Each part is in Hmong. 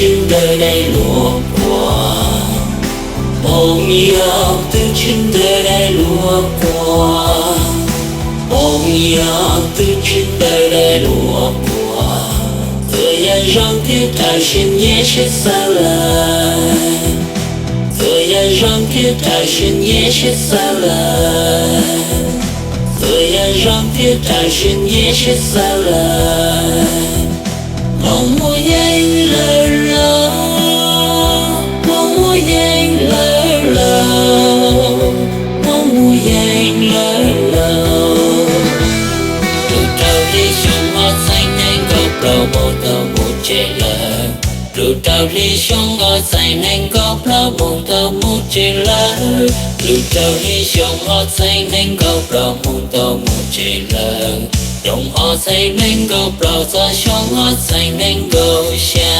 tsi ntawm daim luag quas, hmoov yog twb tsi ntawm daim luag quas, hmoov yog twb tsi ntawm daim luag quas, txawm yog zoo thiab raws siab nyiam siab xav lawm, txawm yog zoo thiab raws siab nyiam siab xav lawm, txawm yog zoo thiab raws siab nyiam siab xav lawm. Hmoov mus yeej lawm lauj, hmoov mus yeej lawm lauj, hmoov mus yeej lawm lauj. Lub rau hli xyoo ob txhiab nees nkaum plaub mus tau mus tseg lawm. Lub rau hli xyoo ob txhiab nees nkaum plaub mus tau mus tseg lawm. Lub rau hli xyoo ob txhiab nees nkaum plaub mus tau mus tseg lawm. Xyoo ob txhiab nees nkaum plaub txog xyoo ob txhiab nees nkaum xya,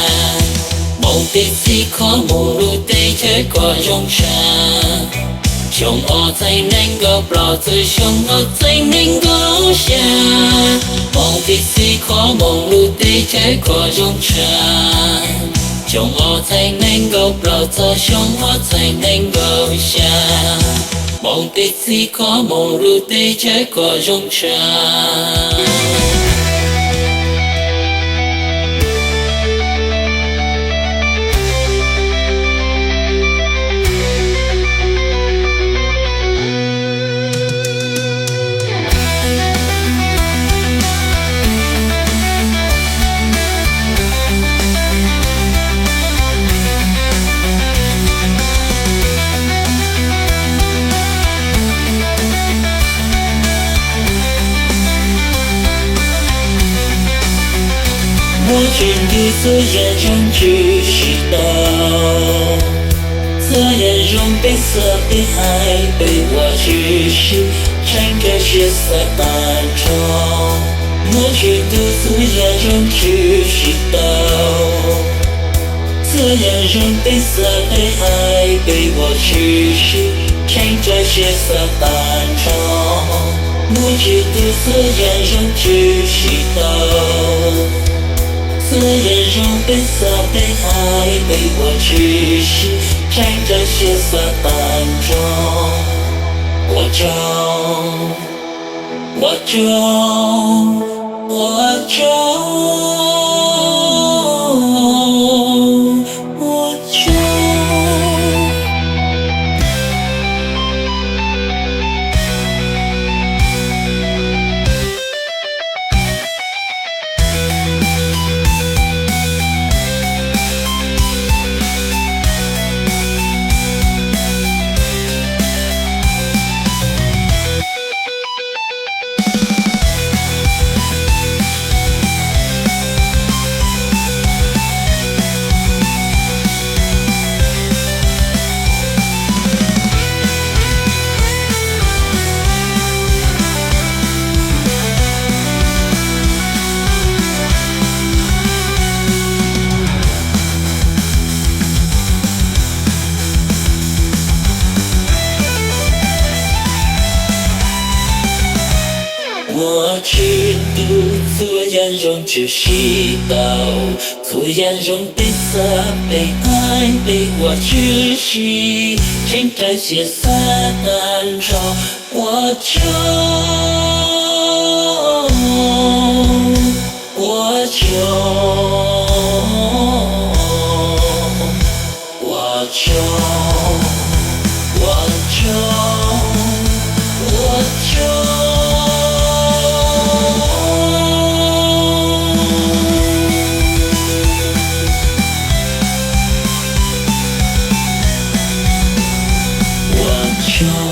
hmoov pib txhij kho mus lub teb chaws kom zoo tshaj. Xyoo ob txhiab nees nkaum plaub txog xyoo ob txhiab nees nkaum xya, hmoov pib txhij kho mus lub teb chaws kom zoo tshaj. Xyoo ob txhiab nees nkaum plaub txog xyoo ob txhiab nees nkaum xya, hmoov pib txhij kho mus lub teb chaws kom zoo tshaj. Muaj tsis ntuj txhua yam zoo tshwm sim tau, txhua yam zoo peb xav peb hais peb ua tshwm sim, tseem raws siab xav tag nrho. Muaj tsis ntuj txhua yam zoo tshwm sim tau, txhua yam zoo peb xav peb hais peb ua tshwm sim, tseem raws siab xav tag nrho. Muaj tsis ntuj txhua yam zoo tshwm sim tau, txhua yam zoo peb xav peb hais peb ua tshwm sim, tseem raws siab xav tag nrho. Ua tsaug, ua tsaug, ua tsaug, ua tsaug. Muaj tsis ntuj txhua yam zoo tshwm sim tau, txhua yam zoo peb xav peb hais peb ua tshwm sim, tseem raws siab xav tag nrho. Ua tsaug, ua tsaug, ua tsaug, ua tsaug, ua tsaug. Ua tsaug,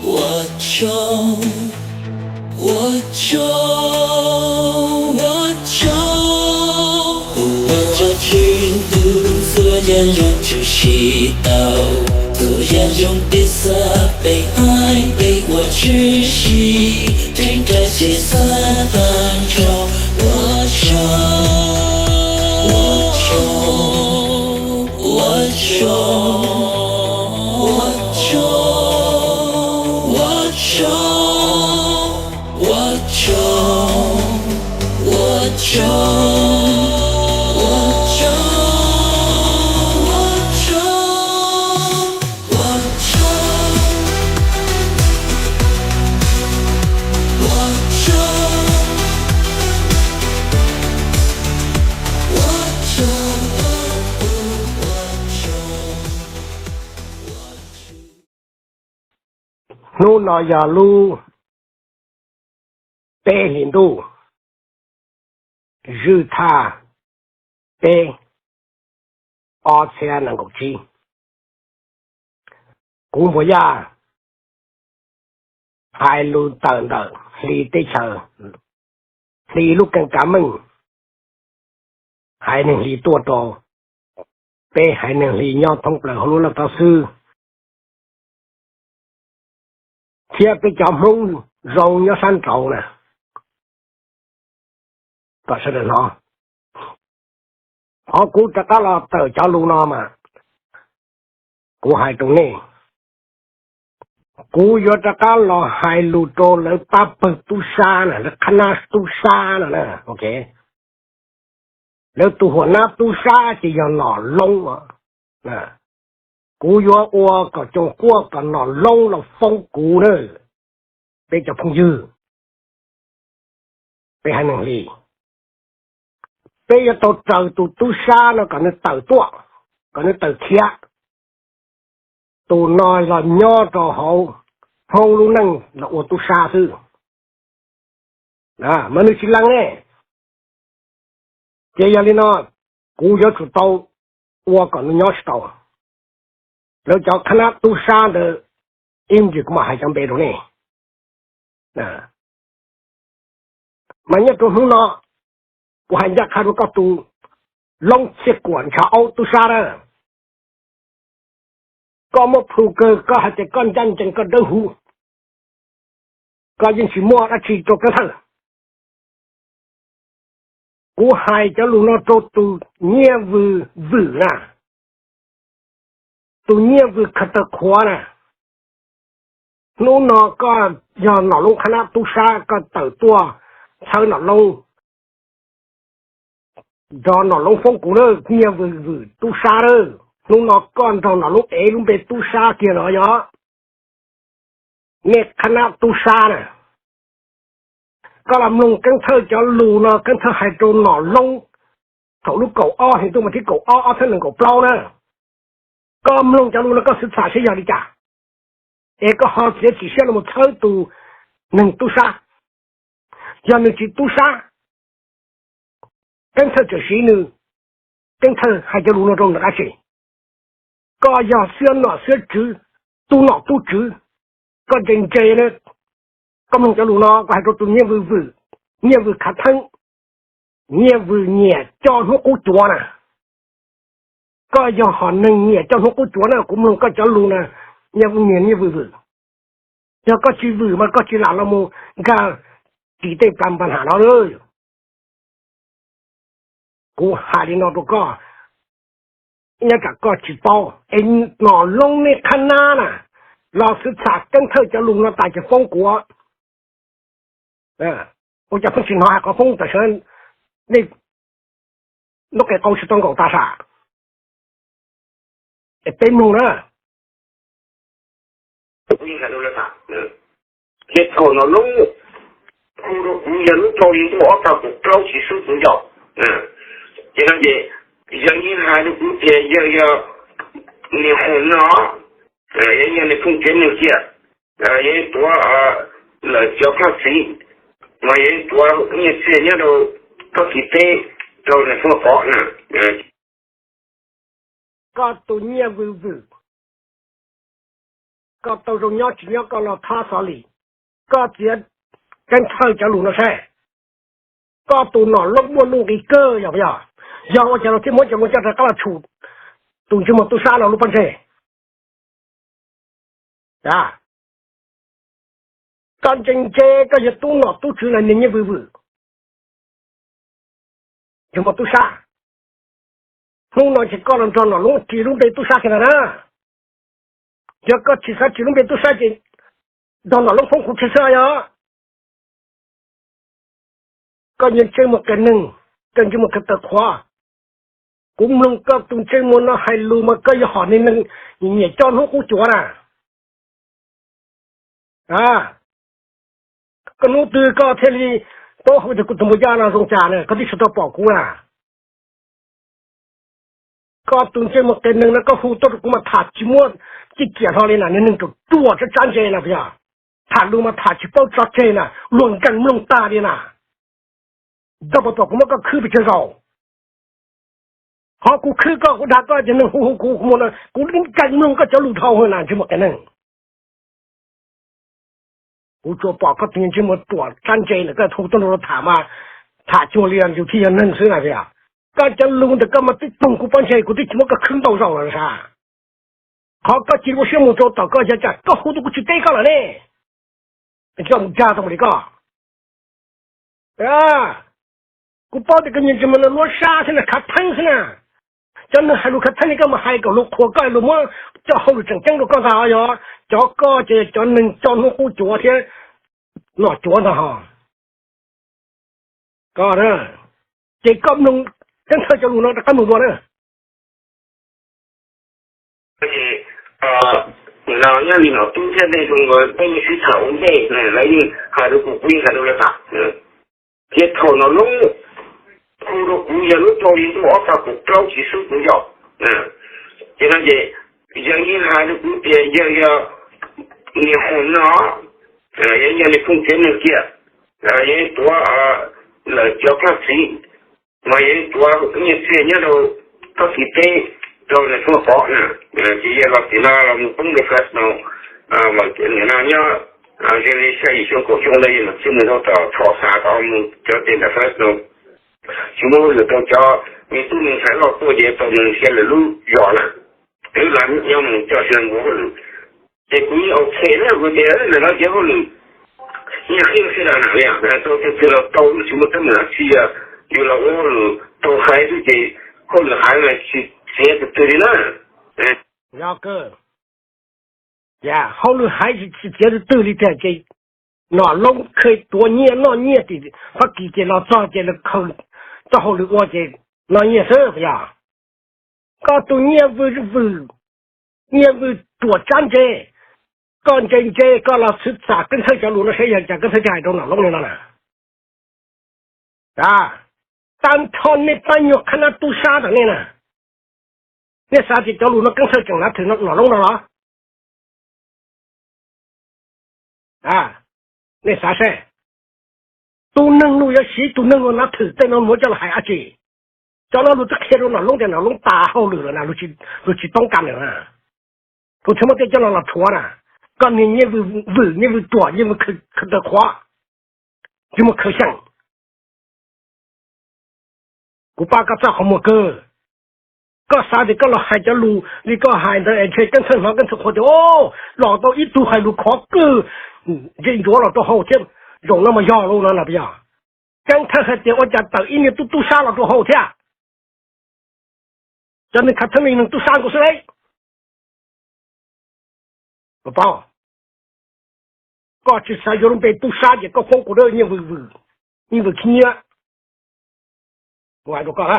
ua tsaug, ua tsaug, ua tsaug. Muaj tsis ntuj txhua yam zoo tshwm sim tau, txhua yam zoo peb xav peb hais peb ua tshwm sim, tseem raws siab xav tag nrho. Ua tsaug, ua tsaug, ua tsaug, ua tsaug, ua tsaug, ua tsaug, ua tsaug, ua tsaug. No yog lub peb hlis ntuj, zwj thaj peb, ob txhiab nees nkaum tsib. Kuv Npuas Yaj hais lus tawm ntawm hli teb chaws, hli lub keeb kav meej, haiv neeg hli tuaj rau peb haiv neeg hli nyob thoob plaws hauv lub laj teb xwb, thiab peb cov Hmoob zoo nyob sab nraud na, kom sawv daws hnov. Qhov kuv rov qab los tawm cov lus no mas, kuv hais rau nej, kuv yuav rov qab los hais lus rau lawv pab pawg tub sab na, lawv qhab nab tub sab no na. Lawv tus huam nab tub sab ces yog Nom Loob. Kuv yuav ua kom coom quaj kom Nom Loob los foob kuv na. Peb cov phooj ywg, peb haiv neeg hli, peb yuav tau raws tus tub sab no kom nws tawm tuaj, kom nws tawm khiav. Tus no los nyob rau hauv Hmoob lub neej los ua tub sab xwb, mas nws tsis lees ne. Ces yog li no, kuv yuav tsum tau ua kom nws nyob tsis tau. Lawv cov qhab nab tub sab ntawd, ib ntsis kuv mam hais cov npe rau nej. Mas nyob rau hnub no, kuv hais ncaj qha rau koj tus Loob Txhiaj Kuam ntshav aub tub sab na, koj muab plhu kawg, koj hais tias koj ncaj ncees koj dawb huv, koj yeej tsis muaj dab tsi rau Keeb Thawj. Kuv hais cov lus no rau tus Nyiaj Vwm Vwm na, tus Nyiaj Vwm khaws taw qhuav na. Hnub no koj yog Nom Loob qhab nab tub sab, koj tawm tuaj txhawb Nom Loob, nrog Nom Loob foob kuv na, Nyiaj Vwm Vwm tub sab na. Hnub no koj nrog Nom Loob ev lub npe tub sab kiag los yog nej qhab nab tub sab na. Koj los mloog Keeb Thawj cov lus no, Keeb Thawj hais rau Nom Loob thaum lub kaum ob hlis ntuj mas thib kaum ob, ob txhiab nees nkaum plaub na. Koj mloog cov lus no koj xav txham saib yog li cas, es koj ho txiav txim siab los txhawb tus neeg tub sab. Yog nws tsis tub sab, Keeb Thawj txawm siv nws, Keeb Thawj hais cov lus no rau nws dab tsi? Koj yog xib hwb nom xib hwb tswv, tub nom tub tswv, koj ntse ntse, koj mloog cov lus no kuv hais rau tus Nyiaj Vwm Vwm, Nyiaj Vwm Khav Theeb, Nyiaj Vwm nyiam coj hnub qub cuav na. Koj yog hom neeg nyiam coj hnub qub cuav na, kuv mloog koj cov lus na, Nyiaj Vwm, Nyiaj Vwm Vwm, yog koj tsis vwm mas koj tsis lam los mus nkag ris tej plas npas ham no lawm. Kuv hais li no rau koj, nyob tsam koj tsis paub es Nom Loob nej qhab nab na, los xwb txham Keeb Thawj cov lus no tas ces foob kuv. Ua cas pheej tsis hnov hais qhov foob tam sim no, nej lub qe qau tsis tau nkaum tas sam? Es peb mloog na. Ces thaum Nom Loob hu rau kuv yog lub rau li ntuj ob tog kuv plaub tsis xub kuv ncaus. Ces no ces yawg yeej hais rau kuv tias yawg yog niam hu no, yawg yog niam phooj ywg nws cia, yawg tuav lawm cov koj txiv, mas yawg tuav nyiaj txiag nyob rau koj txiv teb rau niam phooj pov na. Koj tus Nyiaj Vwm Vwm, koj tau zoo nyob tsis nyob koj los thab xov li, koj txiav Keeb Thawj cov lus no saib. Koj tus Nom Loob muaj nuj nqis kawg yog puas yog? Yog ua cas los thiaj muab cov lus coj rov qab los tshum tus ntsej muag tub sab no lub pob ntseg? Koj ntse ntse koj yog tub nom tub tswv los niag Nyiaj Vwm Vwm, ntsej muag tub sab. Hnub no ces koj los nrog Nom Loob ris lub npe tub sab kiag ntag na. Yog koj tsis xav ris lub npe tub sab ces nrog Nom Loob foob kuv tseg xwb yog. Koj ntsej muag qias neeg, koj ntsej muag qias taw qhuav. Kuv mloog koj tus ntsej muag no hais lus mas koj yog hom neeg nyiam coj hnub qub cuav na. Koj hnub twg koj thiaj li paub hais tias kuv tus Npuas Yaj no zoo cas na, koj twb tsis tau pom kuv na. Koj tus ntsej muag qias neeg no koj hu tuaj rau kuv mas tham tsis muab cim ciam hlo li na, niag neeg ruam ruam tsab tsab ntse na puas yog? Tham lus mas tham tsis paub tso tseg na, luag nkees mloog tag li na. Koj puas pom kuv muab koj khwb pes tsawg zaus? Qhov kuv khwb koj, kuv dag koj ces neeg hu hu kuv, kuv muaj, kuv nkees mloog koj cov lus dhau na, ntsej muag qias neeg. Kuv tsuas pom koj tus ntsej muag ruam sab ntse ntawm koj hu tuaj nrog tham mas tham cuag li yus thiaj yog neeg xwb na. Koj cov lus ntawm koj mas twb poob kuv pob ntseg, kuv twb tsis muab koj khwb ntau zaus los sav. Qhov koj cia li ua siab mus rau tom koj yog cas koj hu tuaj kuv tsis teb koj lawm ne. Koj mus dag tau li koj. Kuv paub tias koj ntsej muag no luab sab xwb na, khav theeb xwb na. Cov neeg hais lus khav theeb li koj mus hais kom luag qhuas koj, luag muab coj hauj lwm tseem ceeb rau koj ntag. Yog cov koj ces cov neeg coj hnub qub cuav thiab nom cuav ntag ho. Koj, ces koj mloog Keeb Thawj cov lus no rov qab mloog dua na. Ces no nyob li nom tub thiab nej zoo nkauj, peb yeej sib tham ua ntej, lawv yeej hais rau kuv, kuv yeej hais rau lawv tham. Ces thaum nom loob hu rau kuv yog lub rau li ntuj ob phav kaum plaub tsis xub kuv yog. Ces no ces yawg yeej hais rau kuv tias yawg yog niam hoom no, yawg yog niam phooj tsev neeg kiag, yawg tuav lawm cov phaj txiv, mas yawg tuav nyiaj txiag nyob rau txoj kev teb rau nws tuaj pov na. Ces yawg los tim no los mus poob rau Fresno, mas nyob ze li xya yim xyoo kaum xyoo ntawd yawg mam thiaj mus rau tom Tulsa tod mus cov teb ntawm Fresno. Tsis muaj hauj lwm rau cov me tub me ntxhais loj tuaj ces tau mus nrhiav lwm lub zos na. Twb los nyob mus coj si nkaus hauj lwm. Ces kuv yeej ok na, kuv tias ntawm no ces hauj lwm nyiaj qhia sawv daws na, tau twg twg los tau, tsis muaj teeb meem dab tsi, yus los ua hauj lwm tau hais xwb ces hauj lwm hais mas tsis txiav tus twg li na. Yog kawg, hauj lwm hais tsis txiav tus twg li tiag ces nom loob kheev tuav nyiaj noj nyiaj tim Fab Kis ces los txog ces lawv khaws txoj hauj lwm ua ces noj nyiaj xwb yog. Koj tus nyiaj vwm vwm, nyiaj vwm ruam tsab ntse, koj ntse ntse koj los xwv xam Keeb Thawj cov lus no saib yog cas Keeb Thawj thiaj hais rau nom loob li no na. Tag nrho nej pab nyuag qhab nab tub sab ntawm nej na, nej xav tias cov lus no Keeb Thawj tseem nav thwm nom loob no los? Nej xav seb, tus neeg luag yuav siv tus neeg luag nav thwm tej no muab coj los hais dab tsi? Cov no luag twb qhia rau nom loob tias nom loob tas hauj lwm lawm na, luag tsis toob kas lawm na. Kuv thiaj muab tej cov no los rhuav na. Koj niag nyiaj vwm, nyiaj vwm ruam, nyiaj vwm khaws taw qhuav, tsis muaj khaws xyeem. Kuv pab koj txoj qhov muag kawg. Koj xav tias koj los hais cov lus li koj hais ntawd es ntshe Keeb Thawj hnov Keeb Thawj qhuas tias, o, los tau ib tug hais lus khov kawg, ntse ntsuav los rau hauv thiab. Zaum no mas yog lus no na, puas yog? Keeb Thawj hais tias ua cas tawm ib niag tub tub sab los rau hauv thiab. Cov neeg khav theeb li neeg tub sab nkaus xwb lauj. Koj tsis xav yuav lub npe tub sab ces koj poob kuv dab nyiaj vwm, nyiaj vwm khib nyiab. Kuv hais rau koj,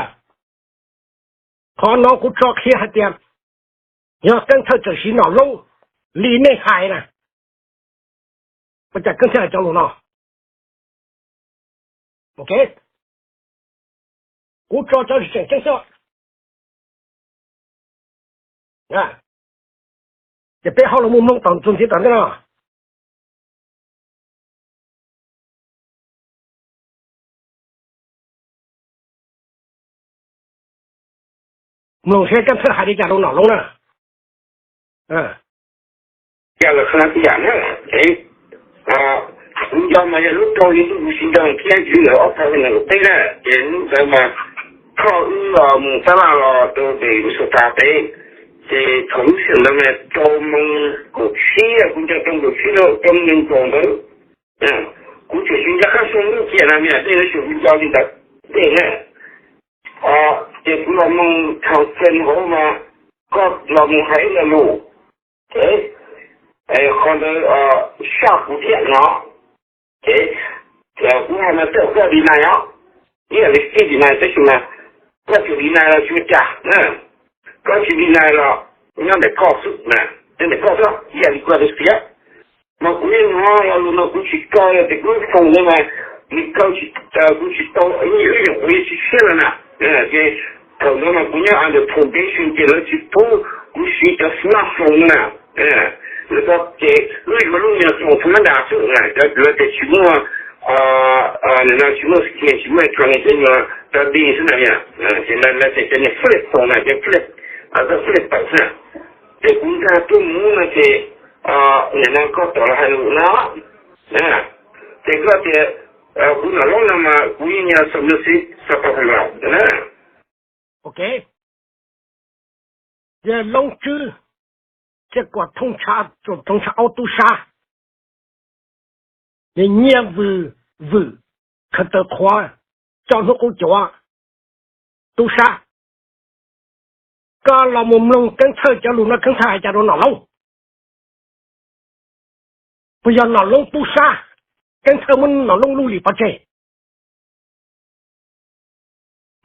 qhov no kuv tso qhia hais tias yog Keeb Thawj txawm siv nom loob li nej hais na, ua cas Keeb Thawj hais cov lus no? Ok, kuv tso cov tseem ceeb xwb. Ces peb ho los mus mloog tom txuas ntxiv tom ntej no. Mloog seb Keeb Thawj hais li cas rau nom loob na. Cas lawm qhov no tib yam na, kuv nco mas yog lub rau li ntuj kuv siv nco thiab ywg lawm ob phav nees nkaum peb na, ces hnub ntawd mas thoj wb los mus tab laj los rau pem Minnesota pem, ces thaum lub sij hawm ntawd mas rau moos kaum tsib, kuv nco rau moos kaum tsib rau moos nees nkaum ntawd. Kuv tseem siv nco qab xyoo lub kiag na, me nyuam tej lub xyoo kuv nco li ntawd tej na. Ces kuv los mus tham kheej hauv mas koj los mus hais ib lo lus, qhov ntawd saj kuv thiab no. Ces kuv hais mas tej zaum koj deny os, ib yam li Steve deny, tab sis mas koj tsis deny los tsis ua cas na. Koj tsis deny los nyob ntawm koj xwb na, nyob ntawm koj xwb, ib yam li kuv hais rau Steve. Mas kuv yeej hnov lo lus no kuv tsis kaw, ces kuv foom no mas nws kaw tsis, kuv tsis tau, ib yam kuv yeej tsis siab lawm na. Ces thaum ntawd mas kuv nyob under probation ces lawv tsis pub kuv siv cov smartphone na. Lawv ko ces lub yuav lub nyuag foom fwv nab ntas xwb na, cov yuav ces tsis muaj, nim no tsis muaj skin, tsis muaj tso li cov nyuag cov di xwb na yom. Ces lawv ces cov nyuag flip phone na, cov flip, cov flip tawm xwb na. Ces kuv nkag tuaj mus no ces nim no koj tom los hais lus no, ces koj tias kuv nom loob no mas kuv yeej yog submissive, subordinate na. Ok, yog Loob Tswb, ces kuam thooj ntsha aub tub sab, nyiaj vwm vwm, khaws taws qhuav, coj hnub qub cuav, tub sab. Koj los mus mloog Keeb Thawj cov lus no, Keeb Thawj hais cas rau Nom Loob? Puas yog Nom Loob tub sab, Keeb Thawj muab Nom Loob lub lim pov tseg?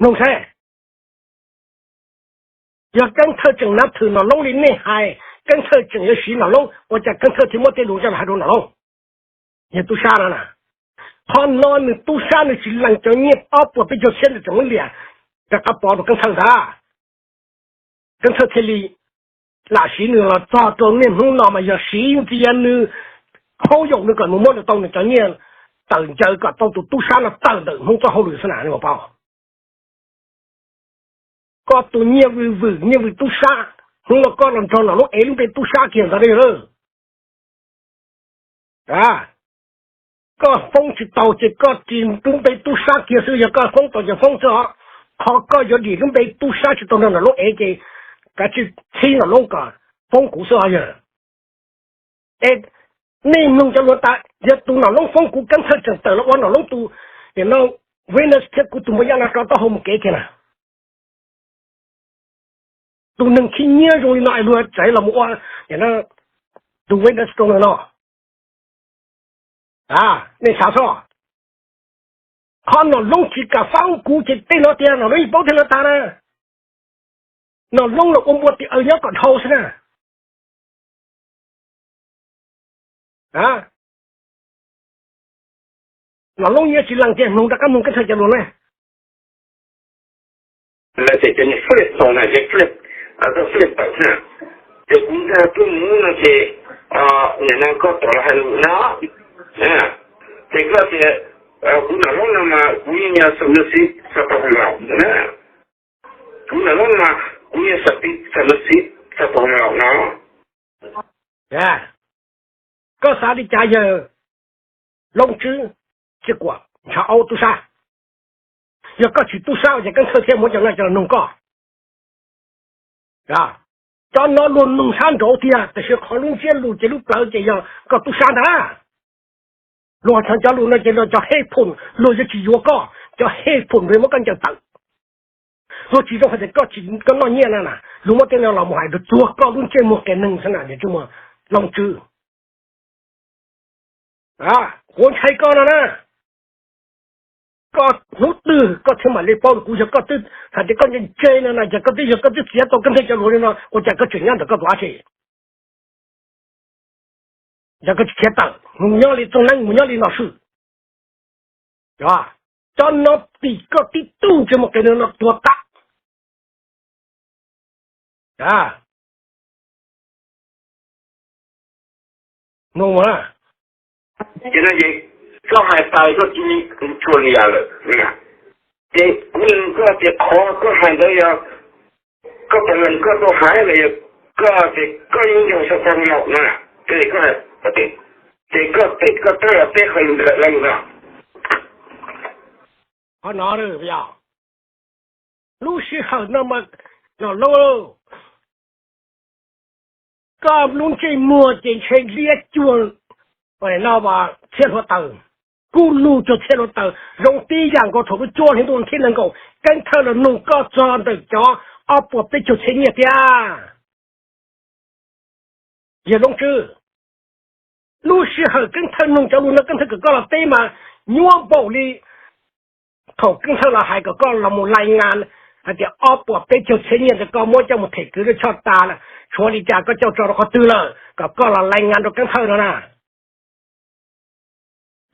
Mloog saib, yog Keeb Thawj tseem nab thwm Nom Loob li nej hais, Keeb Thawj tseem yuav siv Nom Loob, ua cas Keeb Thawj thiaj muab tej lus coj los hais rau Nom Loob? Yog tub sab no na. Qhov no nws tub sab, nws tsis lees cov nyiaj ob puas peb caug txhiab ntawd tseem muab liam rov qab pov rau Keeb Thawj ntag. Keeb Thawj thiaj li lam siv nws los txog rau niaj hnub no mas yog siv ntxias nws, khaub yaum nws kom mus muab tau nws cov nyiaj tawm ncaws kom tau tus tub sab no tawm ntawm Hmoob txoj hauj lwm xwb na, nej puas paub? Koj tus nyiaj vwm vwm, nyiaj vwm tub sab, hnub no koj los nrog Nom Loob ev lub npe tub sab kiag ntawd lawm. Koj foob tsis tau ces koj ris lub npe tub sab kiag xwb, yog koj foob tau ces foob xwb os. Qhov koj yuav dim lub npe tub sab tsis tau nrog Nom Loob ev ces kav tsij txhib Nom Loob kom foob kuv xwb os yawg. Es nej mloog cov lus tas, yog tus Nom Loob foob kuv, Keeb Thawj tseem tawm los ua Nom Loob tus, no, witness thiab kuv tus npawg Yaj no rov taub hau mus kev kiag na. Tus neeg khib nyiab zoo li no es luag tseem los mus ua tus witness rau no no. Nej xav xwb, qhov Nom Loob tsis kam foob kuv ces tej no tias Nom Loob yeej paub thiab no tas na. Nom Loob los ua npua tim aws nyob kom dhau xwb na. Nom Loob yeej tsis lees ces mloog rov qab mloog Keeb Thawj cov lus na. Lawv tias cov niag flip phone na, cov flip, cov flip tawm xwb na. Ces kuv nkag tuaj mus no ces nim no koj tom los hais lus no, ces koj tias kuv Nom Loob no mas kuv yeej yog submissive, subordinate na. Kuv Nom Loob mas kuv yeej submissive, subordinate no. Koj xav li cas yawg Loob Tswb, Txiaj Kuam, Ntshav Aub tub sab? Yog koj tsis tub sab ces Keeb Thawj thiaj muab cov no coj los nug koj. Cov no luag nug sab nraud tiag, tiam sis qhov lub ntsiab lus ces lub plawv ces yog koj tub sab ntag. Luag cov, cov lus no ces luag cov hej phoom, luag yuav tsis yuav koj, cov hej phoom luag muab koj ncaws tawm. Luag tsis zoo hais tias koj tsis, koj noj nyiaj na na, luag muab tej no los mus hais rau txuag koj lub ntsej muag qias neeg xwb na, yawg Txiaj Muag, Loob Tswb. Kuv ntshai koj no na. Koj hnub twg koj thiaj mam li paub, kuv yog koj twb hais tias koj ntse ntse no na, yog koj twb, yog koj twb txiav tau Keeb Thawj cov lus li no ua cas koj tseem nyob ntawm koj tus dab tsi? Yog koj tsis khiav tawm mus nyob li txooj neeb, mus nyob li Nom Swm, cov no tim koj tib tug ntsej muag qias neeg no tuag tas. Ces no ces koj hais tas koj cia li tshua li yam lawm. Ces kuv nug koj tias qhov koj hais ntawd yog koj puas lees koj tau hais los yog koj tias koj yeej yog subordinate no, ces koj, ces koj teb, koj teb los teb qhov lus ntawd los no. Qhov no, lub sij hawm no mas, Nom Loob, koj lub ntsej muag ces ntshe liab cuag no txhiab hluav taws, kuj lug cuag txhiab hluav taws, zoo tib yam nkaus thaum lub cuaj hli ntuj thib nees nkaum Keeb Thawj los nug koj txog ntawm cov ob puas peb caug txhiab nyiaj tiag. Yawg Loob Tswb, lub sij hawm Keeb Thawj nug cov lus no Keeb Thawj kom koj los teb mas nyuaj npaum li thaum Keeb Thawj los hais kom koj los mus lais ngas hais tias ob puas peb caug txhiab nyiaj ntawd koj muab coj mus them kwv lub choj tas lawm, tshuav li cas koj coj tso rau qhov twg lawm kom koj los lais ngas rau Keeb Thawj no na.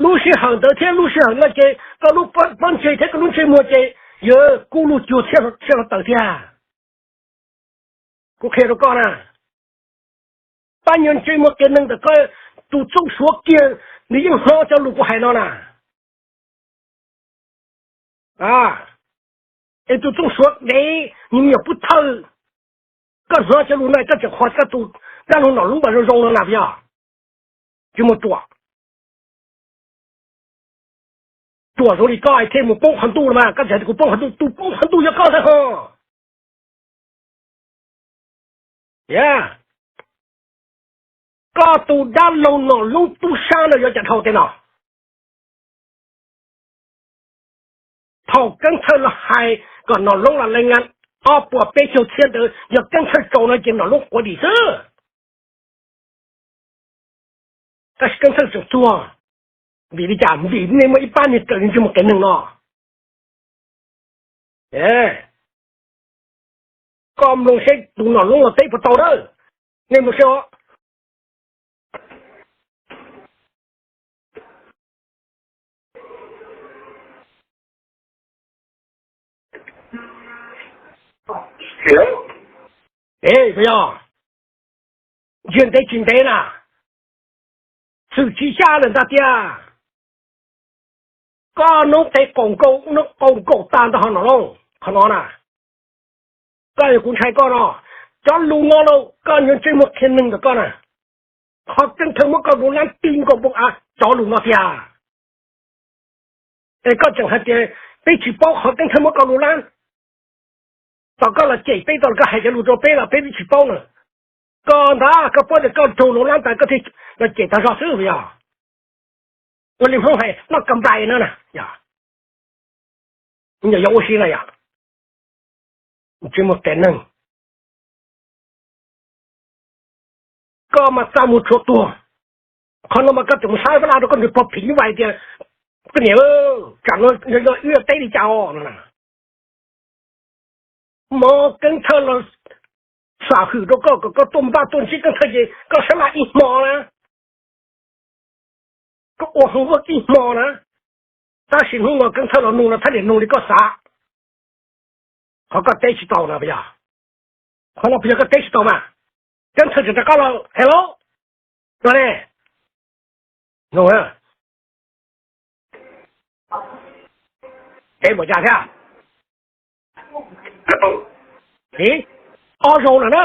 Lub sij hawm ntawd thiab lub sij hawm no ces koj lub pob ntseg thiab koj lub ntsej muag ces yawg kuj lug cuag txhiab hluav taws tiag. Kuv qhia rau koj na, Koj nyuag ntsej muag qias neeg ntawm koj, tus Txooj Suav kiag nws yeej hnov cov lus kuv hais no na. Es tus Txooj Suav dev, nws me nyuam pub thawj, koj hnov cov lus no koj tseem qhuas koj tus dab laug Nom Loob mas zoo zoo no na puas yog? Tsis muaj ruam. Ruam zoo li koj thiaj mus poob qhov ntuj los mas, koj txawm tias kuv poob qhov ntuj, tus poob qhov ntuj yog koj ntag ho. Koj tus dab laug Nom Loob tub sab no yuav cas dhau tej no. Thaum Keeb Thawj los hais kom Nom Loob los lees ob puas peb caug txhiab ntawd, yog Keeb Thawj tsaus no ces Nom Loob quav dim xwb. Tab sis Keeb Thawj tseem tuag, vim li cas? Vim nej muaj ib pab niag raws li ntsej muag qias neeg no. Koj mloog seb tus Nom Loob los teb puas tau na. Nej mloog seb os. Es puas yog? Ntsia ntev tsis ntev na, xwm tsis xyaj lawm ntag tiag. Koj noob qes qaum nkaus, noob qaum nkaus tag ntag ho Nom Loob, qhov no na. Koj yog kuv ntshai koj no, cov lus no lauj, koj nyuag ntsej muag qias neeg ntawm koj na. Qhov Keeb Thawj muab koj lub lab ti nkaus npoo av cov lus no tiag. Es koj tseem hais tias peb tsis paub qhov Keeb Thawj muab koj lub lab. Tom koj los cem peb, tom koj hais cov lus rau peb los peb twb tsis paub na. Koj ntag koj paub tias koj raug lub lab tas koj thiaj los cem tag zog xwb puas yog? Ua li Hmoob hais noj kam nplais no na. Yog ua si na yog. Ntsej muag qias neeg. Koj mas txaj muag tshuav tuag. Qhov no mas koj tseem mus sab vaj laj rau koj nws pog phim nyuj vais tias, koj niam, tsam no yog wb teb li cas os no na. Hmo Keeb Thawj los xam hwm rau koj kom koj tuaj npaj tuaj ntsib Keeb Thawj ces koj sab laj ib hmo na, koj ua hauv vaj ib hmo na. Tab sis hnub no Keeb Thawj los nug no thaj niam nug li koj xav. Qhov koj teb tsis tau no puas yog? Qhov no puas yog koj teb tsis tau mas? Keeb Thawj tseem rov qab los hais lauj. No ne, nug, teb npaum cas thiab? Ib, ob zaug lawm na.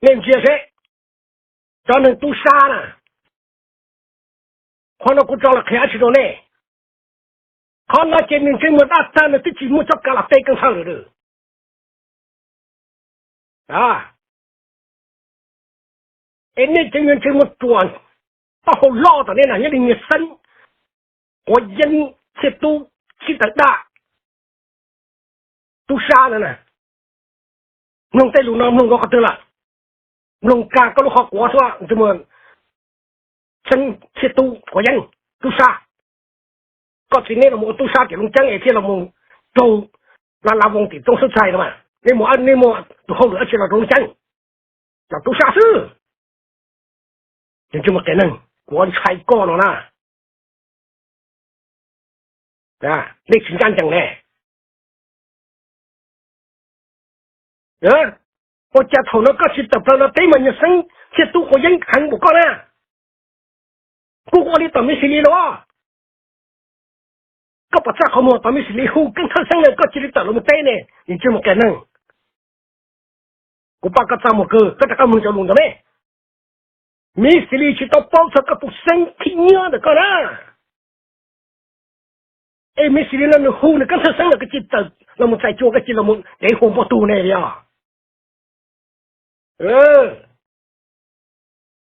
Nej ntsia seb, cov neeg tub sab na, qhov no kuv tso los qhia tsis rau nej. Qhov no ces nws ntsej muag dab tag, nws twb tsis muaj txoj kev los teb Keeb Thawj lawm. Es nej cov ntsej muag ruam, taub hau loj tom nej na, nyob li Nyiaj Xeeb, Quav Yeeb, Txhiaj Tub, Txhib Tawv Daj, tub sab ntawd na, mloog tej lus no mloog nkaus qhov twg lawm? Mloog kag koj lub qhov quav xwb, ntsej muag Xeeb, Txhiaj Tub, Quav Yeeb, tub sab. Koj txiv neb los mus ua tub sab tim Looj Ceeb es thiaj los mus raug la la voos tim roob xub txhais no mas. Nej mus, nej muaj tus hauj lwm dab tsi los rau Looj Ceeb? Cov tub sab xwb. Ces ntsej muag qias neeg, kuv ntshai koj no na. Nej tsis ncaj ncees ne. Ua cas thaum no koj tsis tawm plaws los teb mas Nyiaj Xeeb, Txhiaj Tub, Quav Yeeb heev npaum koj na? Kuj ua li tom Miv Xis Lis los. Koj pom txaj qhov muag tom Miv Xis Lis hu Keeb Thawj Xeeb na koj cia li tawm los mus teb ne, ntsej muag qias neeg. Kuv pab koj txaj muag kawg, koj rov qab mloog cov lus ntawd ne. Miv Xis Lis tsis tau paub txog koj tus xeeb thib nyiab ntawm koj na. Es Miv Xis Lis no nws hu nws Keeb Thawj Xeeb los koj cia li tawm los mus txais cua, koj cia li los mus dev hua npua tug ne yog.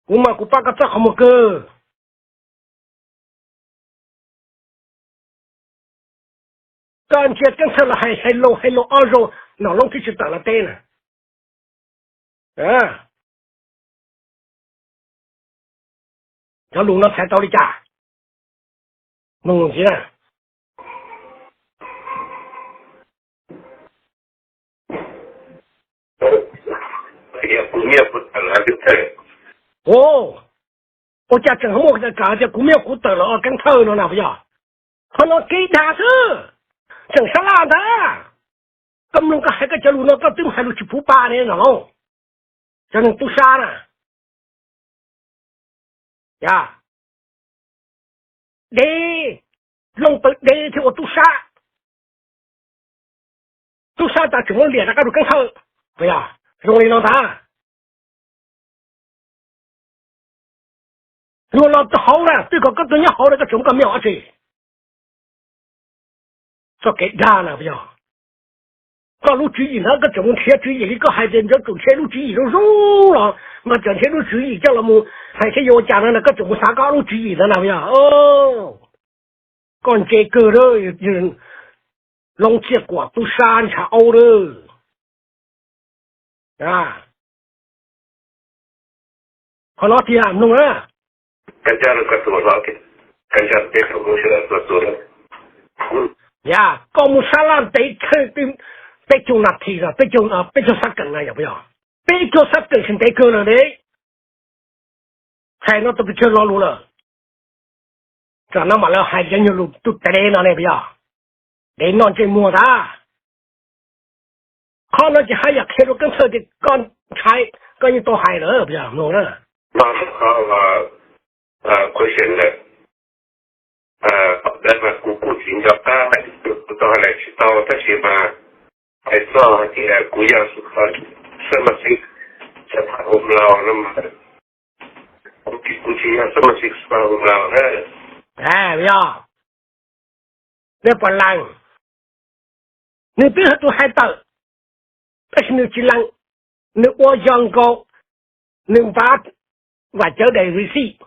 Kuv mas kuv pab koj txaj qhov muag kawg. Koj ntsia Keeb Thawj los hais hais lus hais lus ob zaug, Nom Loob twb tsis tawm los teb na. Cov lus no txhais tau li cas? Mloog ntxiv na. Ua cas tseem muaj kam tias kuv me nyuam kuv tawm los Keeb Thawj no na puas yog? Qhov no kev dag xwb, tseem sab laj ntag. Koj mloog koj hais koj cov lus no koj twb hais lus tsis puv pa ne no lauj. Cov neeg tub sab na, ya, dev, loo paws dev thiab ua tub sab. Tub sab tas tseem muab liam rov qab rau Keeb Thawj, puas yog? Zoo li no ntag. Luag los rau hauv na, twb kom koj tuaj nyob hauv na, koj tseem muab koj me nyuam ua tsi? Txoj kev dag na puas yog? Koj lub tswv yim ntawd koj tseem mus nrhiav tswv yim li koj hais tias nrhiav, tseem nrhiav lub tswv yim zoo los mas tseem nrhiav lub tswv yim coj los mus hais thiab yuav ua cas no na, koj tseem mus xav koj lub tswv yim ntawd na puas yog? Koj ntse kawg, Loob Txiaj Kuam tub sab ntshav aub lawm. Qhov no tiag mloog na. Ya, koj mus sab laj ntev peb caug nas this, peb caug xab kees na yog puas yog? Peb caug xab kees tsis ntev kawg lawm ne. Txhais no tus pes tsawg lo lus lawm. Tam no mam li hais cov nyuag lus tub tes no ne puas yog? Dev noj ntsej muag ntag. Qhov no ces haj yam qhia rau Keeb Thawj tias koj ntshai, koj yeej tau hais lawm puas yog? Mloog na. Qhov, qhov, qhov xeem lawm, qhov ntawd mas kuv kuj tsis nco qab, kuv tau hais lawm tsis tau tab sis mas hais txog hais tias kuv yog xab mas xib xab phaj hom laus no mas kuv tsis, kuv tsis yog xab mas xib xab phaj hom laus na. Yog, nej puas lees? Nws twb yog tus hais tawm, tab sis nws tsis lees, nws ua yog nkaus, nws npaj vam cawv daim receipt.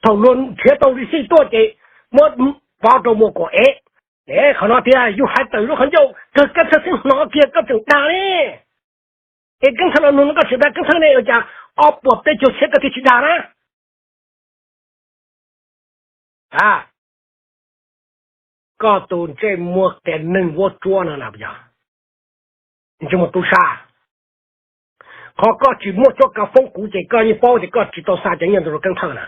Thaum luag nrhiav tau receipt tuaj ces muab pov rau muas kom ev. Qhov no tiag yus hais tawm lub qhov ncauj kawg Keeb Thawj xwb hnov kiag koj tseem dag ne. Es Keeb Thawj los nug no koj tseem dag Keeb Thawj ne, ua cas ob puas peb caug txhiab koj thiaj tsis dag na? A, koj tus ntsej muag qias neeg vuab tsuab no na puas yog? Ntsej muag tub sab. Qhov koj tsis muaj cuab kav foob kuv ces koj yeej paub tias koj tsis tau xa cov nyiaj ntawd rau Keeb Thawj na.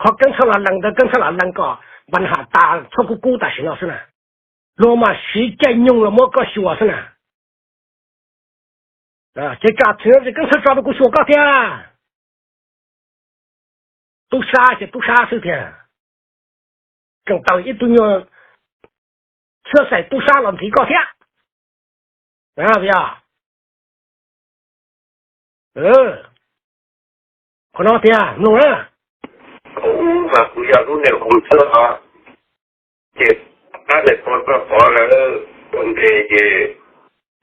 Qhov Keeb Thawj los lees ntawd Keeb Thawj los lees kom npa has tas txhob kub kub tam sim no xwb na. Luag mam siv caij nyoog los muab koj xyuas xwb na. Ces tsam txhia ces Keeb Thawj tso rau kuv xyuas koj thiab. Tub sab ces tub sab xwb tiag, tseem tawm ib tug nyuag xyab xaim tub sab los ntxiv koj thiab. Yog, qhov no tiag mloog na. Mas kuv yog lub niag hoo xwb os, ces pab niag pog koj pov lawm ua nres ces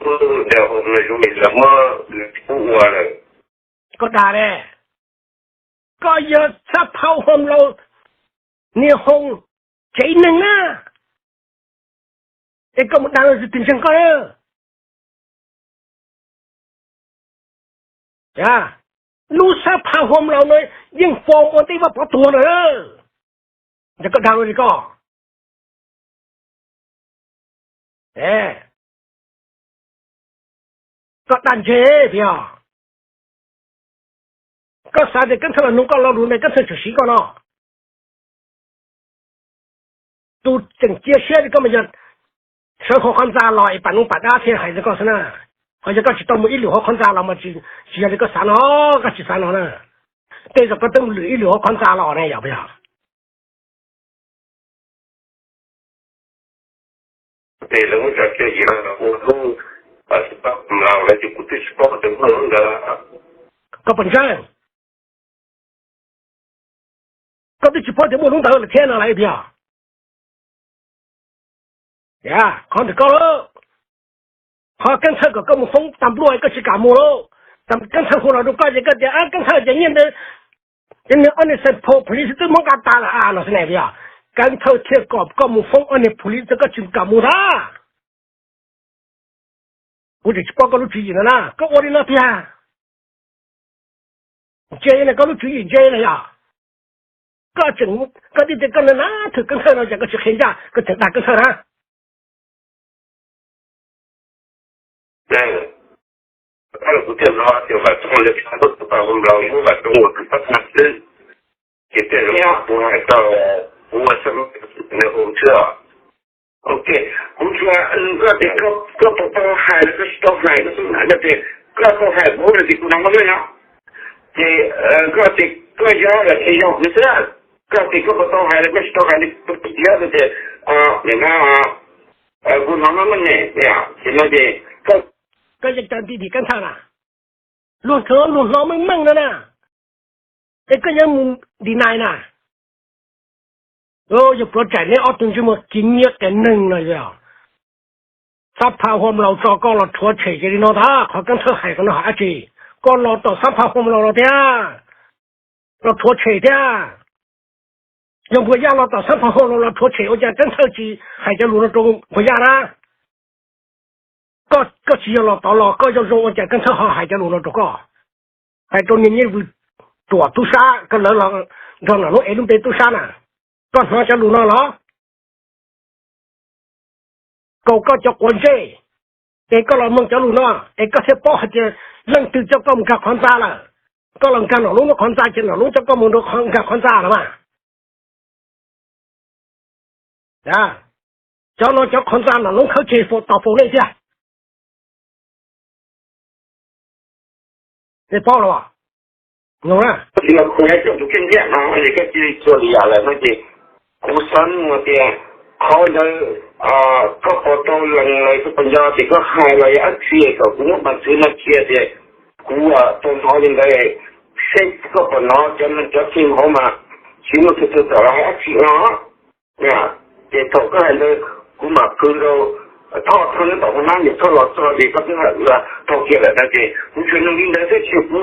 lub niag hoo no zoo li lawv muab lawv pub ua lawm. Koj dag ne, koj yog xab phau hoo laus niag hoo tsev neeg na, es koj mus dag los tus ntseeg koj na. Lub xab phau hoo laus no yeej foom ua ntej Vaj Pov tuag lawm, yog koj dag li koj. Koj dag ntse tiag. Koj xav tias Keeb Thawj los nug koj lo lus ne, Keeb Thawj tseem siv koj no. Tus tseem cia siab rau koj mas yog sawv hauv qhov ntxa los es pam noob pam dab thiaj hais rau koj xwb na. Ho yog koj tsis tau mus ib lwm hauv qhov ntxa los mas tsis yog li koj xav no, koj tsis xav no na. Tej zaum koj twb mus lwm ib lwm hauv qhov ntxa los ne yog puas yog? Ces lawv muab tso tseg ces ua lub xab phau hoo laus lawm ces kuv twb tsis paub tias muaj lub ntawd. Koj puas ntseeg? Koj twb tsis paub tias muaj lub ntawd lawm thiab no lawm tiag. Qhov ntawm koj lawm, qhov Keeb Thawj kom koj mus foob tas npluaj koj tsis kam mus lauj. Keeb Thawj hu los rau koj ces koj tias Keeb Thawj ces nyiaj ntawd ces nws ob niag xeem pho police twb muab nqa tas lawm a no xwb ne puas yog? Keeb Thawj thiaj kom koj mus foob ob niag police koj tsis kam mus ntag. Kuv tseem tsis paub koj lub tswv yim no na, koj ua li no tiag. Ntse na, koj lub tswv yim ntse na yog? Koj tseem, koj tib tias koj na thwm Keeb Thawj no ces koj tsis qhia ncaj, koj tseem dag Keeb Thawj na. Kuv thiaj no tias Vam Tsoo lawv tshaj lub xab phau hoo laus, Vam Tsoo ua tus pab tag xwb, ces tej zaum kuv hais tau Ua xwb, nws hu xwb. Ok, kuv tsuas, koj tias koj puas tau hais los koj tsis tau hais, koj xub hais koj tias koj tau hais kuv no ces kuv hnov meej no. Ces koj tias koj yog los ces yog kuv xwb. Koj tias koj puas tau hais los koj tsis tau hais li, kuv tias, tias, nim no kuv hnov meej ne, ces no ces koj, koj yeej cov nti tim keeb thawj na, luag hnov, luag hnov meej meej no na, es koj yeej mus deny na. Yog pluav tsaim neb ob tug ntsej muag kiv nyiab qias neeg no yog xab pha hua laus tso koj los rhuav tshem ces li no ntag. Qhov keeb thawj hais ko no hais dab tsi? Koj los tom xab pha hua laus los thiab, los rhuav tshem thiab. Yog Npuag Yaj los tom xab pha hua laus los rhuav tshem ua cas keeb thawj tsis hais cov lus no rau Npuag Yaj na? Koj tsis yog los tod los koj zoo zoo ua cas keeb thawj ho hais cov lus no rau koj? Hais rau niag Nyiaj Vwm Ruam tub sab, koj lawv los nrog nom lub ev lub npe tub sab na, koj hnov cov lus no los? Kaus koj cov quav ntsej, es koj los mloog cov lus no, es koj thiaj paub hais tias leej twg coj koj mus nkag qhov ntxa lawm. Koj los nkag nom lub qhov ntxa ces nom lub coj koj mus nkag qhov ntxa lawm mas. Cov no cov qhov ntxa nom lub khawb tseg faus tos faus nej thiab. Nej paub los? Tsis yog kuv hais rau tus kheej thiab no es koj cia li txuas li yam lawm no ces kuv xav nug tias qhov ntawd koj puas tau lees lawm, koj puas nco tias koj hais los yog dab tsi kom kuv muab peev xwm no cia tias kuv tau hnov li ntawd, seb koj puas hnov cov neeg cov tseg hauv mas tsis muaj tus twg txawm los hais dab tsi no. Ces thaum koj hais ntawd kuv mam khwv rau Thoj, Thoj nyob tom Phab Nab, Thoj los txog ces koj twb hais ua thaum kiag lawm ntawd ces kuv tsuas nug li ntawd xwb, tsis yog kuv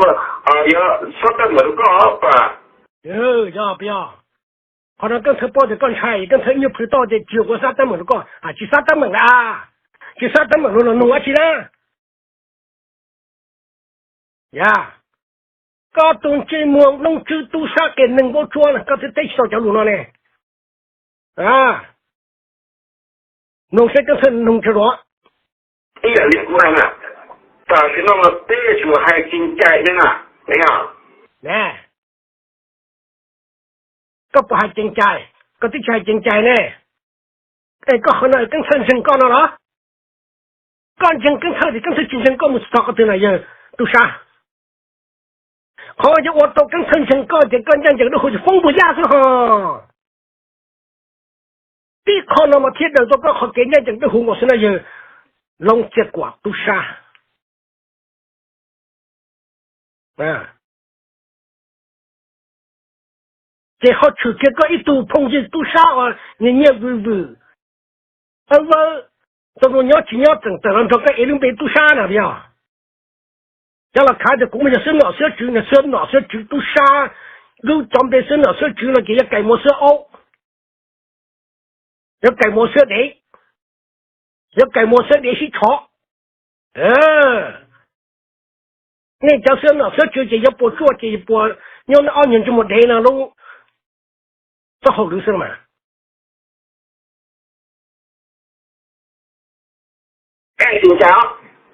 yuav xab teeb meem rau koj pas. Yog, yog. Qhov no Keeb Thawj paub tias koj ntshai, Keeb Thawj ib nyuag plhws toj ces tsis yog kuv xab teeb meem rau koj, tsis xab teeb meem na, tsis xab teeb meem rau los nug dab tsi na. Yog, koj tus ntsej muag noob tswb tub sab qias neeg npau tsuab na, koj twb teb tsis tau cov lus no ne. Noog seb Keeb Thawj noog tsis dua. Ib yam li kuv hais na, tam sim no mas peb tsuas hais ceev cai ne na, ne. Koj puas hais ceev cai? Koj twb tsis hais ceev cai ne. Es koj qhov no Keeb Thawj ntseeg koj no los? Koj ntseeg Keeb Thawj ces Keeb Thawj tsis ntseeg koj mus txog qhov twg na yawg tub sab? Qhov yuav ua tau Keeb Thawj ntseeg koj ces koj ncaj ncees dawb huv ces foob Npuag Yaj xwb ho. Tib qho no mas thiaj daws tau koj qhov kev ncaj ncees dawb huv nkaus xwb na yawg Loob Txiaj Kuam tub sab. Ces ho tshwm kiag koj ib tug phooj ywg tub sab uas nyiaj nyiaj vwm vwm, vawv vawv, tau nyob tsis nyob tseem tawm los nrog koj ev lub npe tub sab na yog. Cov los khav tias kuv mas yog xwb nom xwb tswv, nws xwb nom xwb tswv tub sab, lub cov npe xwb nom xwb tswv no ces yuav kaim muas xwb aub, yuav kaim muas xwb dev, yuav kaim muas xwb dev sib tshov. Nej cov xwb nom xwb tswv ces yuav puas tsuaj ces puas nyob ob nyuag ntsej muag dev no lub txoj hauj lwm xwb mas.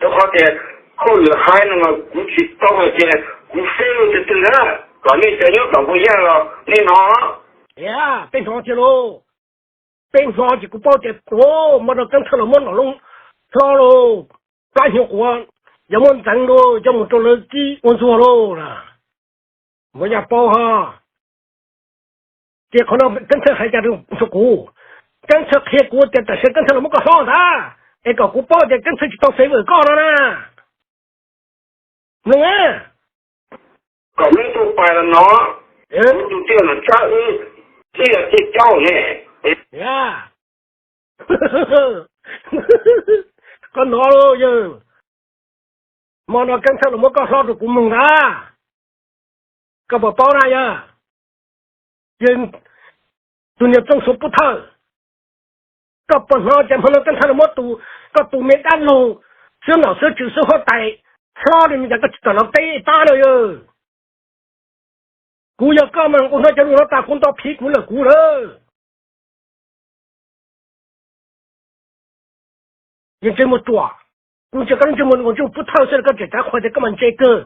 Rau qhov tias hauj lwm haiv no mas kuv tsis tau hais tias kuv feb tus twg na, kom nej cov nyob tom Npuag Yaj los nej hnov. Peb hnov thiab lauj. Peb hnov ces kuv paub tias hmo no Keeb Thawj los muab nom loob hlob lauj, plab hnyuv quav, yog muab ntxeev lauj, coj mus rau lawv kib ua ntxuag lauj na. Npuag Yaj paub ho. Ces qhov no Keeb Thawj hais cas rau kuv? Keeb Thawj qhia kuv tias tam sim Keeb Thawj los muab koj hlob ntag, es kom kuv paub tias Keeb Thawj tsis tau favour koj no na. Mloog, kom meb tuaj pais los no, kuv tus tij laug Nom Tsab wb ib yam caij caub ne. Koj hnov lauj yawg, hmo no Keeb Thawj los muab koj hlob rau kuv mloog ntag. Koj puas paub na yawg? Yawg, tus niag Txooj Suav Pub Thawj, koj puas hnov cas hmo no Keeb Thawj los muab tus, koj tus me dab laug xwb nom xwb tswv xwb huab tais hlob li no cas koj tsis tawm los teb pab na yawg? Kuv yog koj mas kuv hnov cov lus no tas kuv nto phiv kuv lawm kuv lawm. Yawg ntsej muag ruam, kuv ntsia koj lub ntsej muag ntsej muag Pub Thawj xwb koj tseem cav qhua tias koj mas ntse kawg.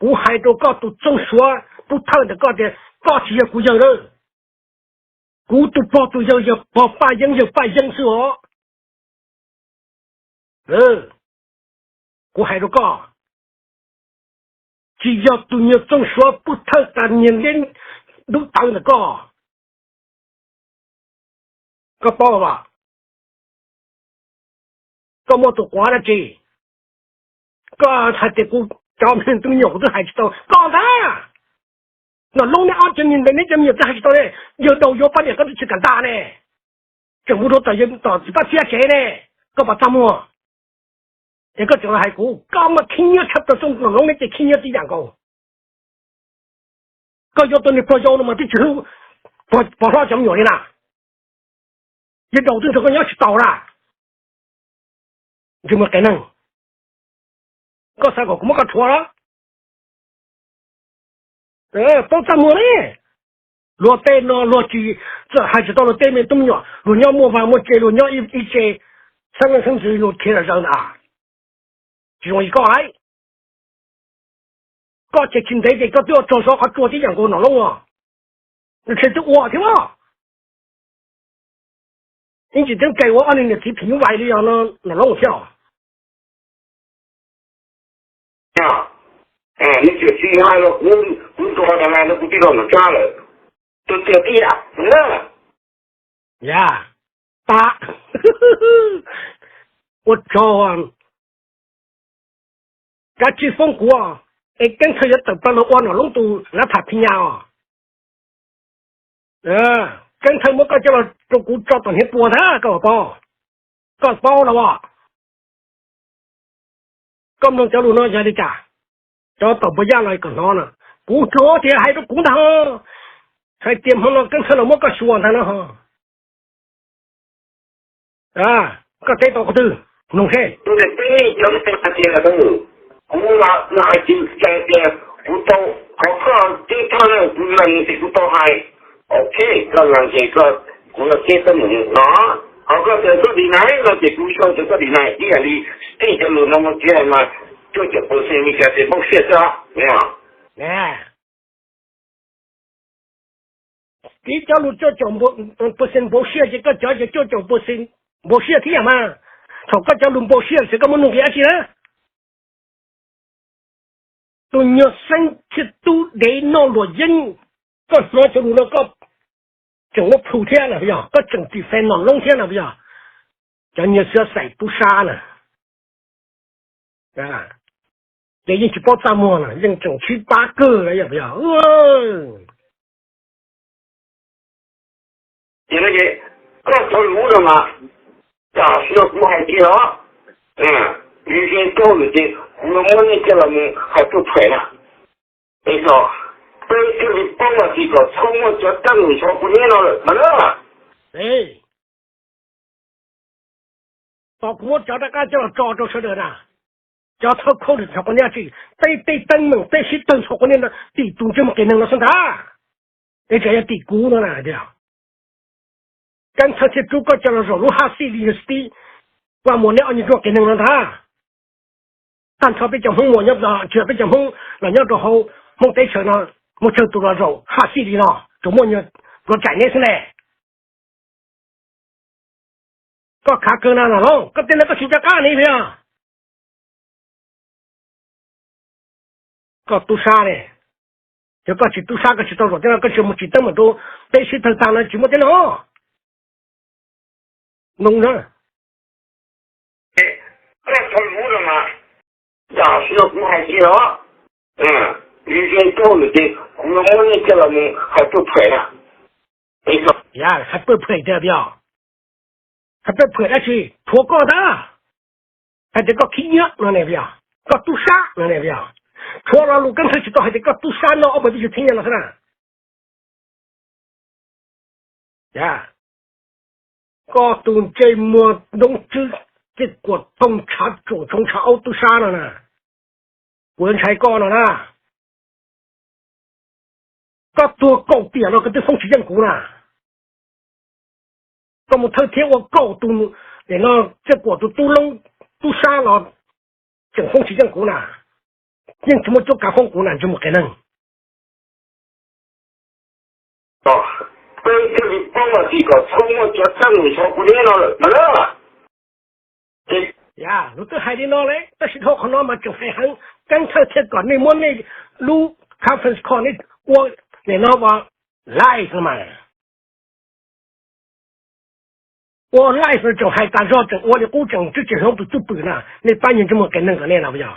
Kuv hais rau koj tus Txooj Suav Pub Thawj ntawm koj tias koj tsis yog kuv yawg lawm. Kuv tus pog tus yawg yog pog Paj Yeeb yawg Paj Yeeb xwb os. Kuv hais rau koj, tsis yog tus nyuag Txooj Suav pub thawj tas niag neb dub tawv ntawm koj. Koj paub as, koj muaj tus quav dab tsi? Koj hais tias kuv cov me tub me nyuam kuv twb hais tsis tau koj ntag. Nom Loob neb ob cov niag ntawd neb cov me nyuam twb hais tsis tau li. Yawg Daus yuav poj niam koj twb tsis kam nta ne, tseem mus rau tom txiv Paj Txiab tsev ne, koj puas txaj muag? Es koj tseem los hais kuv, koj mas khib nyiab tshaj plaws, Txooj Nom Loob neb ces khib nyiab tib yam nkaus. Koj yuav tau niag pog yau no mas twb tsis hlub pog hlob cov me nyuam li na. Yawg Daus twb nrog koj nyob tsis taus na. Ntsej muag qias neeg, koj xav kom kuv muab koj rhuav los? Paub txaj muag ne. Luag tej no luag tsis txawm hais tsis tau luag tej me tub me nyuam, luag nyob muaj vaj muaj tse, luag nyob ib tse, xeeb leej xeeb ntxwv luag khiav zom zaws ntag. Tsis zoo li koj lauj. Koj ces tsis ntev ces koj twb ua tsaug zog qhov tsua tib yam nkaus Nom Loob os. Nws tseem twb ua thiab os. Ib ntsis teeb ke ua ob niag niam txiv phim nyuj vais li os Nom Loob thiab os. Nej tsis hais los kuv, kuv tus qhov tas no kuv twb los mus tsa lawm. Tus tiag tib yam na. Yam, pab, ua tsaug, kav tsij foob kuv, es Keeb Thawj yuav tawm plaws los ua Nom Loob tus lav tham phi nyas os. Keeb Thawj muab koj coj los rau kuv tso tom hniav pua ntag koj puas paub? Koj paub los as? Koj mloog cov lus no yog li cas? Cov tom puas yaj los kom hnov na. Kuv hnov tias hais rau kuv ntag, hais tias hmo no Keeb Thawj los muab koj xyuas ntag no. Koj teb tau qhov twg? Mloog seb. Kuv hais tias, kuv hais tias kuv tau, qhov koj teb thawj no kuv lees ces kuv tau hais. Ok, koj lees ces kuv yuav teb teeb meem no. Qhov koj tias txoj deny no ces kuv sau tias txoj deny ib yam li tij cov lus no mus txiv hais mas cuaj caum percent Meskas ces npau siab xwb. Txiv cov lus cuaj caum percent npau siab ces koj cov ces cuaj caum percent npau siab thiab mas. Thaum koj cov lus npau siab xwb koj muaj nuj nqis dab tsi na? Tus nyuag xeeb txhiaj tub dev noj luam yeeb, koj hnov cov lus no koj tseem muab plhu thiab na yog? Koj tseem tis fes Nom Loob thiab na yog? Cov nyuag xwb xaim tub sab na, ces yeej tsis paub txaj muag na, yeej tseem sib pab kawg yog? Ces koj cov lus no mas, tam sim no kuv hais tias os, nws zoo nkauj lawm ces kuv yuav muab nej coj los mus hais tuaj phem na. Es kom peb thiaj li paub hais tias kom txhob muaj cov teeb meem ntxhov pua niab no lawm mas na. Tos kuv muab cov rov qab coj los tso rau sawv daws na. Cov thawj khaub ntxhov pua niab tsis, peb tej teeb meem peb sib tawg ntxhov pua niab no tim tus ntsej muag qias neeg no xwb ntag. Es tseem yog tim kuv no na tias, Keeb Thawj thiaj rub koj coj los zaum lub Haj Xij Li University, Vaj Muas neb ob nyuag ntsej muag qias neeg no ntag. Tag nrho peb cov Hmoob Muas nyob, tsis yog peb cov Hmoob los nyob rau hauv Hmoob teb chaws no, muaj tsawg tus los zaum Haj Xij Li no, tsuas muaj nyuag pluav tsaim neb xwb ne. Koj khav kawg na Nom Loob, koj tej no koj tsis nco qab ne yog? Koj tub sab ne, yog koj tsis tub sab koj tsis tau zaum tej no, koj tsis mus tsim teeb meem rau peb sib tawg tag no tsis muaj tej no. Noo na, koj txhob lub no mas, tam sim no kuv hais tias os, nws zoo nkauj lawm ces kuv yuav muab nej coj los mus hais tuaj phem na. Hais tuaj phem tiag tiag, hais tuaj phem dab tsi? Rhuav koj ntag, hais tias koj khib nyiab no ne, koj tub sab no ne, rhuav lo lus Keeb Thawj tsis tau hais tias koj tub sab noj ob puas tij cuv thib nyiaj no xwb na. Koj tus ntsej muag ntoob tswb, tej kuam toog tshav tsuam tshoov tshav aub tub sab no na, kuv yuav ntshai koj no na. Koj tuag kaum tiam los koj twb foob tsis yeej kuv na. Koj mus thawj thiab ua kaum tus, no, tej kuam tus tub loob tub sab los tseem foob tsis yeej kuv na. Yeej tsis muaj cuab kav foob kuv na, ntsej muag qias neeg. Peb thiaj li paub Txhob muaj tsis kom txhob muaj cov txaj mus xyov kuv neb no lawm no na. Ces yog lus twb hais li no lawm, tab sis dhau qhov no mas tseem hais heev, Keeb Thawj thiaj kom nej muab nej lub conference call nej ua nim no ua live no mas. Ua live no tseem hais tas zog, tseem ua li qub tseem twb tsis hloov tus cwj pwm na, nej pab nyiag ntsej muag qias neeg kom nej no yog.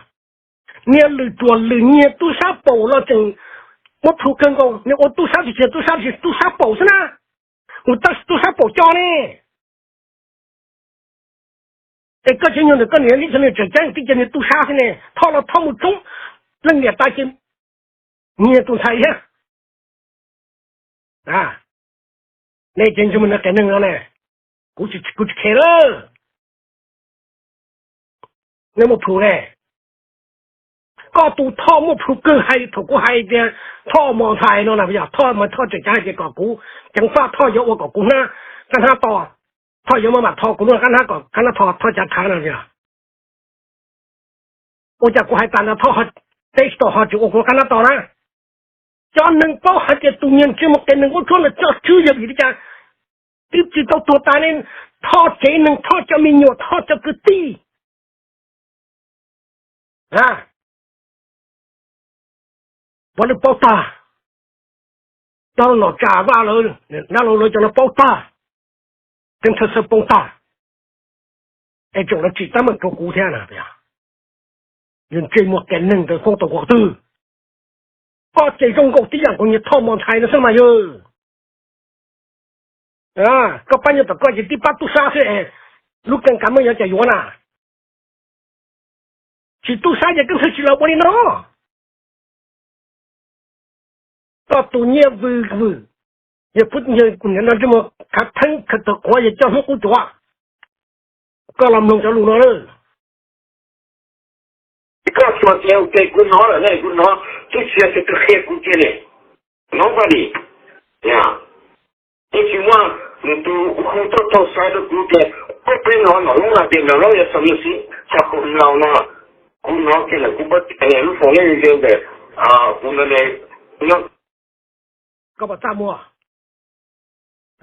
Niag lwm tsuas lwm nyiag tub sab paum los tseem muab plhu kawg nkaus, niag ua tub sab tsis tsis tub sab tsis tub sab paum xwb na, mus tab tub sab paum coj ne. Es koj tsev nyuag ntawm koj niam li txhua niag tseem ceeb tib ce niag tub sab xwb ne, Thoj los Thoj mus txoob leej niam tas ces nyiag tus ntxhais thiab. Nej ces ntsej muag qias neeg no ne, kuv tsis, kuv tsis khe lawm. Nej muaj plhu ne, koj tus Thoj muaj plhu kawg hais thaum kuv hais tias Thoj mos ntxhais no na, yog Thoj mas Thoj tseem ceeb hais tias kom kuv ceev faj Thoj yuav ua kom kuv hnab, kab hnab to, Thoj yuav maj mam tho kuv lub kab hnab kom kab hnab to Thoj cav khav no yog. Ua cas kuv hais tas no Thoj teb tsis tau ho tsis ua kuv kab hnab to na? Cov neeg paub hais tias tus nyiag ntsej muag qias neeg ub tsuab ntawd coj tswb yog vim li cas? Twb tsis tau tuag tas ne, Thoj tsev neeg, Thoj cov me nyuam, Thoj cov kwv tij, a, puav leej paub tag. Dab laug Nom Tsa Vaj lawv, dab laug lawv cov no paub tag, Keeb Thawj xawb poob tag, es tseem los tsim teeb meem rau kuv thiab na. Yog ntsej muag qias neeg ntawd Hmoob tau ua twg? Koj ces zoo nkaus tib yam nkaus niag Thoj mos ntxhais no xwb mas yog. Koj pab nyuag tom koj ces tib pab tub sab xwb es lub keeb kav meej yuav cas yuav na. Tsis tub sab ces Keeb Thawj tsis los ua li no. Koj tus nyiaj vwm vwm, yog pub ntsej muag khav theeb khav tawg qhuav yog coj hnub qub cuav. Koj los mloog cov lus no lawm. Koj tsuas tias ua ke kuv hnov lawm ne, kuv hnov twb tsis yog tus twg qhia kuv kiag ne. Hnov paj dim, twb tsis muaj nws tus hu tuaj tau xav rau kuv tias koj peb hnov Nom Loob hais tias Nom Loob yog xov mej xiv txog kaum laus no, kuv hnov kiag ntawm kuv lub foom nej ntawm kuv ntawd ne. Koj puas txaj muag?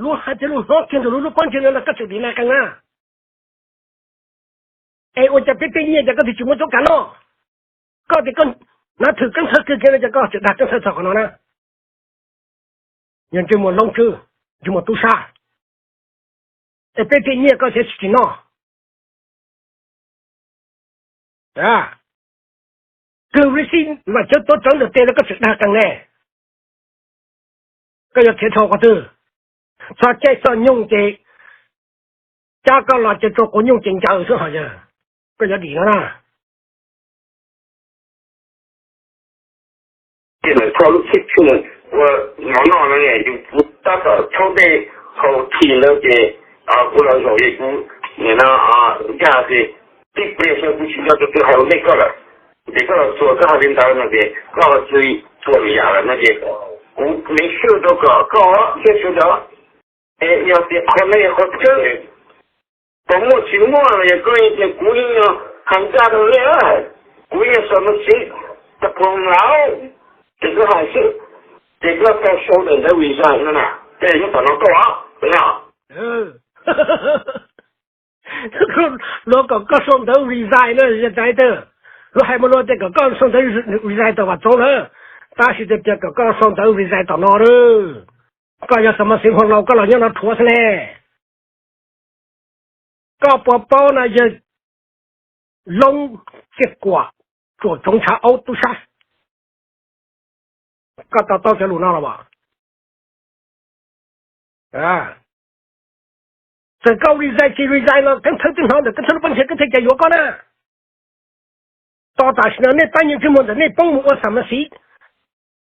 Luag hais tias luag hnov kiag ntawm luag lub pob ntseg no los koj tseem dim nai qees na. Es ua cas peb tej nyiaj cas koj twb tsis muab coob kav noj? Koj tias koj hnav thwm Keeb Thawj kiag kiag no ces koj tseem dag Keeb Thawj txog qhov no na. Yog ntsej muag loob tswb, ntsej muag tub sab, es peb tej nyiaj koj thiaj tsis tsis noj. Kawg li xij Vam Chawv tuav rawv ntawm tes los koj tseem dag qees ne. Koj yuav khiav dhau qhov twg? Txog caij txog nyoog ces cab koj los ces tsuas quav nyooj ces ncaws xwb hos yog koj yuav dim no na. Ces lawv txhob lub txhij txhij ua no noj no ne, yus kuv tab tom tshoob tej hau thim ntawd ces kuv los zaum es kuv nim no ncaj ces tib pliag xwb kuv tsis nco tus twg hais ua ntej koj lawm. Ces koj los txuas koj hais li ntawd no ces koj txwm txuas lwm yam lawm no ces kuv me sij rau kom koj thiaj sawv daws es yog tias qhov no yog qhov tseeb, tau muaj tsis muaj los yog koj yeej tias kuv yeej yog hais ncaj rau nej, kuv yeej yog xov mej xiv tag phoom laus, ces koj hais xwb, ces koj tau sau ntawv resign no na, ces nyob tom no koj no. Luag kom koj sau ntawv resign na, yog tais tawg, luag hais mas luag tias kom koj sau ntawv resign tau Vam Txoob lawm, tab sis tias kom koj sau ntawv resign tom no lawm. Koj yog xov mej xiv hua laus koj los nyob no rhuav xwb ne. Koj puas paub no yawg Loob Txiaj Kuam, tsuam tsoov ntshav aub tub sab, koj to taub cov lus no los as? Txawm koj resign tsis resign los Keeb Thawj twb hnov ntawm Keeb Thawj lub pob ntseg, Keeb Thawj cas yuav koj na. Tos tam sim no nej pab nyiaj ntsej muag ntawm nej poob mus ua xav mas xiv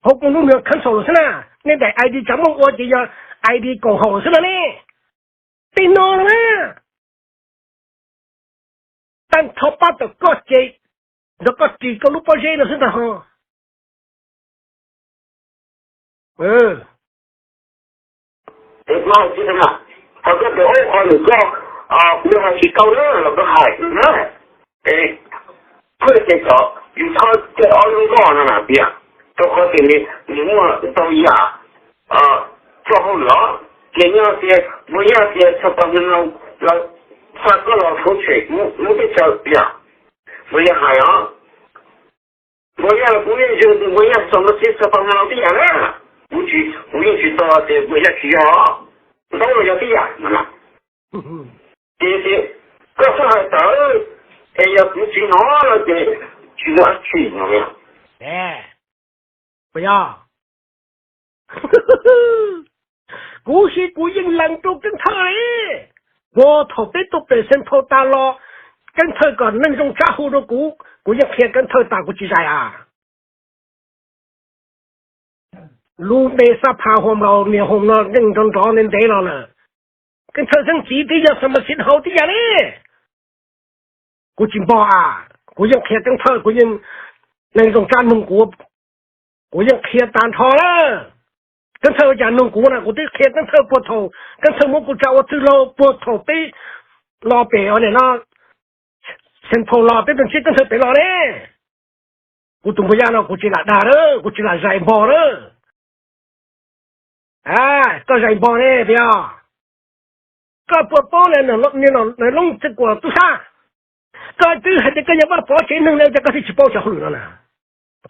hauv koom lub nws khab xaus lawm xwb na. Nej daim ID tsav mooj ua ces yog ID koom haum lawm xwb no ne. Tej no na, tag nrho pab tom koj ces nrog koj ris koj lub pob zeb no xwb ntag ho. Kuv hais tsis tau na, ho koj tus aub qhov nws koj, kuv hais tsis tau na los koj hais na. Es koj ces kom yus txhob caij ob lub nkoj no na tias, rau qhov tias nws muaj ntau yam txoj hauj lwm os. Ces nyob tias, npuas yog tias txog pas mus no los xa koj los hauv tsev kuv lub teb chaws yom, npuas yog hais os. Npuas yog kuv yeej zoo tias npuas yog txog no txiv txog pas mus no tib yam na, kuv tsis, kuv yeej tsis tau tias npuas yog tsis yog, ntaub los yog tib yam no. Ces tias koj txhob hais tawm, es yog kuv txiv hnov no ces tsis muaj dab tsi no. Puas yog? Kuv sis kuv yeej lees rau Keeb Thawj li. Puag thaum peb tuaj pem Xeev Phau tas los, Keeb Thawj kom neeg zoo tshaj hu rau kuv, kuv yeej qhia Keeb Thawj tas kuv tsis zais a. Lub npe xab pha hua nplaus niag hoom no yeej nrov nrov ntev ntev los lawm. Keeb Thawj xeeb txiv twb yog xa ma xiv hauv tib yam li. Kuv tsis npog a, kuv yeej qhia Keeb Thawj, kuv yeej, neeg zoo tshaj nug kuv, kuv yeej qhia tag nrho lawm. Keeb Thawj ua cas nug kuv na, kuv twb qhia Keeb Thawj puag thaum Keeb Thawj muab kuv tsa ua txwj laug puag thaum peb los pem no, Xeev Phau los peb tus ntsib Keeb Thawj pem los ne. Kuv tus npawg Yaj no kuv tsis lam dag lawm, kuv tsis lam zais npog lawm. Koj zais npog ne puas yog? Koj puas paub na, Loob Txwj Kuam tub sab, koj twb hais tias koj yog Vaj Pov tsev neeg na, cas koj thiaj tsis paub cov hauj lwm no na?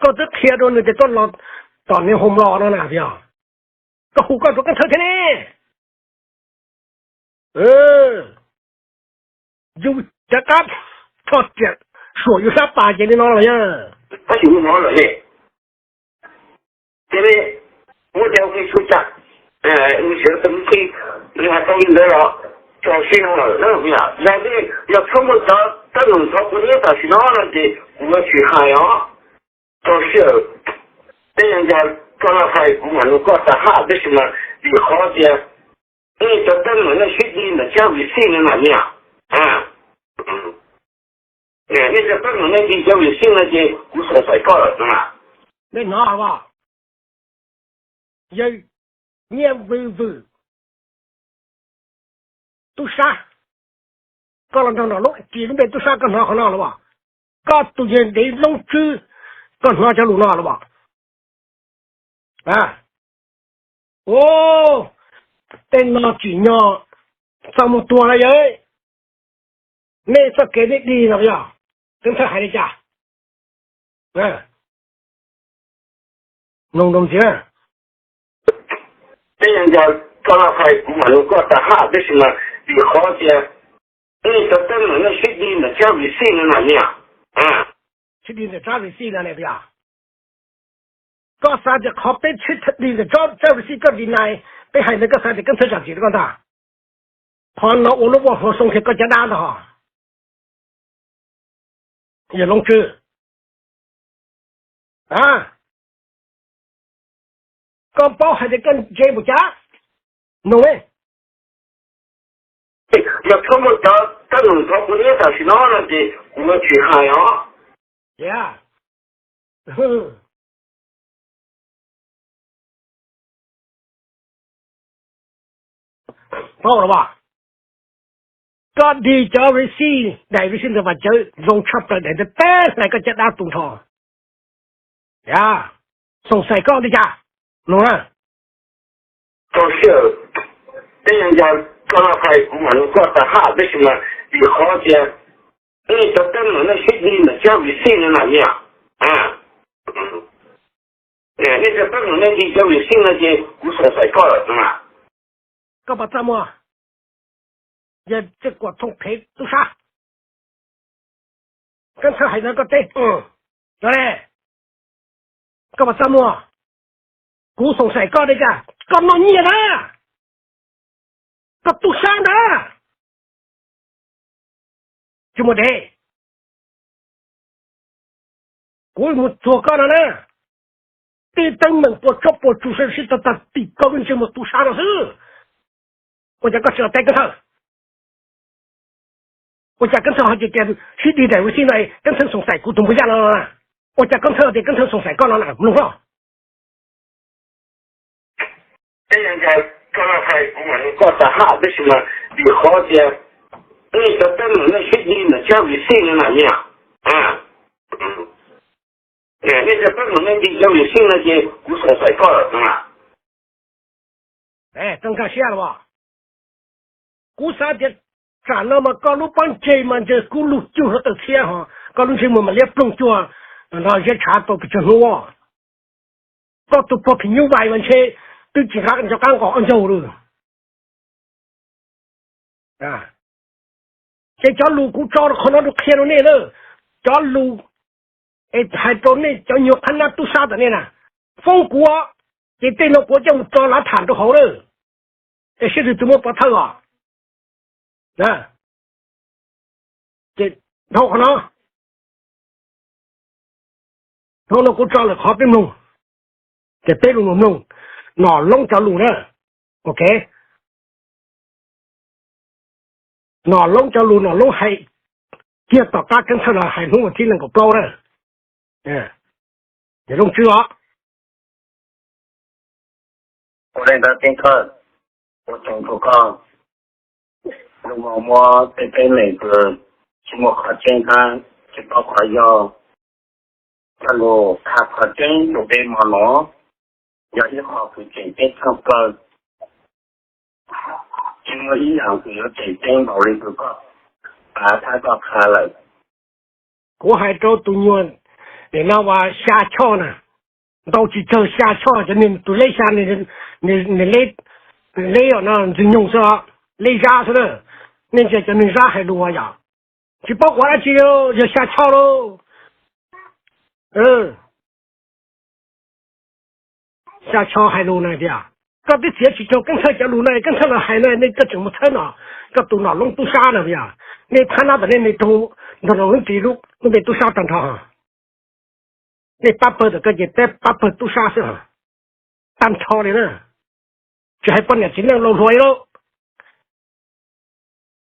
Koj twb qhia rau nws tias koj los tom niag hoom los no na puas yog? Koj hu koj tus Keeb Thawj thiab ne. Yus cov qab txho riam suam yus sab pas ces li no los yog. Ces muab cov qi su cas, nws siav tus qi, nws hais tau li ntawd los tso siab lawm na. Yog li, yog txhob muaj cov teeb meem nrov quav nyab tam sim no no ces kuv yuav tsis hais os. Tso siab, tej yam koj los hais kuv mam nug koj tas haj, tab sis mas vim qhov tias nej cov teeb meem nej sib dig ntawm tsab vim xij no na niam. Nej cov teeb meem nej dig cov vim xij no ces kuv xoom xaim koj lawm na. Nej hnov los? Yawg Nyiaj Vwm Vwm, tub sab, koj los nrog nram lub kis lub npe tub sab koj hnov qhov no los as? Koj tus yawg dev Loob Tswb, koj hnov cov lus no los as? Tej no tsim nyog txoj mus tuag na yawg. Nej txoj kev nej dig no yog Keeb Thawj hais li cas? Mloog rau ntxiv. Tej yam koj los hais kuv mam nug koj tas haj, tab sis mas vim qhov tias nej cov teeb meem nej sib dig ntawm tsab vim xij no na niam. Sib dig ntawm tsab vim xij no ne puas yog? Koj xav tias qhov peb sib dig ntawm tsab vim xij koj dig na, peb hais ntawd koj xav tias Keeb Thawj zam txim rau koj ntag. Qhov no ua lub voj hlua xoo kiag koj caj dab ntag hos. Yawg Loob Tswb, koj paub hais tias koj ntse npaum cas? Nug, yog txhob muaj cov teeb meem nrov quav nyab tam sim no no ces kuv yuav tsis hais os. Paub los as? Koj dig cov vim xij, daim vim xij ntawd Vam Cawv zoo tshaj plaws, daim ntawd peb hlais koj caj dab tu nrho. Xoom xaim koj li cas? Nug na. Tej yam koj los hais kuv mam nug koj tas haj, tab sis mas vim qhov tias nej cov teeb meem nej sib dig ntawm tsab vim xij no na niam. Nej cov teeb meem nej dig cov vim xij no ces kuv xoom xaim koj lawm na. Koj puas txaj muag? Yawg Txwj Kuam Thooj Phev tub sab, Keeb Thawj hais ntawd koj teb. Koj puas txaj muag? Kuv xoom xaim koj li cas? Koj noj nyiaj na, koj tub sab ntag. Tsis muaj dev, kuv mus txuag koj no na. Tej teeb meem puas tsob puas tsu sib tag tag tim koj lub ntsej muag tub sab no xwb. Ua cas koj tsis los teb Keeb Thawj? Ua cas Keeb Thawj ho tias sib dig daim vim xij no, Keeb Thawj xoom xaim kuv tus npawg Yaj no? Ua cas Keeb Thawj tias Keeb Thawj xoom xaim koj no na, mloog os. Tej yam koj los hais kuv mam nug koj tas haj, tab sis mas vim qhov tias nej cov teeb meem nej sib dig ntawm tsab vim xij no na niam. Nej cov teeb meem nej dig cov vim xij no ces kuv xoom xaim koj lawm na. Txog nkag siab los as, kuv xav tias tsam no mas koj lub pob ntseg mas ntshe kub lug cuag hluav taws thiab ho, koj lub ntsej muag mas liab ploog cuag nrog ziab tshav tau pes tsawg hnub. Koj tus pog phim nyuj vais mas ntshe twb tsis nqa nco qab nqos ob ncaug lawm. Ces cov lus kuv tso rau qhov no rau qhia rau nej na, cov lus es hais rau nej cov nyuag qhab nab tub sab tom nej na, foob kuv, ces tej no kuv coj mus tso lav tham rau hauv lawm, es sib tw tus muaj pov thawj os. Ces dhau qhov no, dhau no kuv tso lawm qhov peb mloog, ces peb lug mloog Nom Loob cov lus na. Ok, Nom Loob cov lus Nom Loob hais kiag tom qab Keeb Thawj los hais hnub vas thib nees nkaum plaub na. Ces Loob Tswb os, ua le ntawd Keeb Thawj, ua tsaug rau koj. Lub mos muab tej teeb meem kws tsis muaj qhov tseeb hab tsis paub qhov yog, coj lug qha qhov tseeb rau peb mloog no, yog ib qho kws tseem ceeb tshaj plaws. Tsis muaj ib yaam kws yuav tseem ceeb npaum li kws koj pav thab koj qha lawm. Kuv hais rau tus nyuag, nim no uas Xya Choj na, ntau tsis tsawg Xya Choj, cov niag tus leb xya, leb, leb no Ntxwg Nyoog xwb, leb Zab xwb na. Nej ntsia cov neeg Zab hais lus yog tsis paub qhov dab tsi, yog Xya Choj lauj. Xya Choj hais lus na tias, koj twb txiav tsis raug Keeb Thawj cov lus na, Keeb Thawj los hais na, nej koj tseem mus txhawb no, koj tus Nom Loob tub sab na yog, nej thab nab tom nej, nej raug nrog Nom Loob Ris lub npe tub sab tag nrho. Nej pab pawg tom koj ces peb pab pawg tub sab xwb, tag nrho li na. Tsis hais poj niam txiv neej laus hluas li lauj,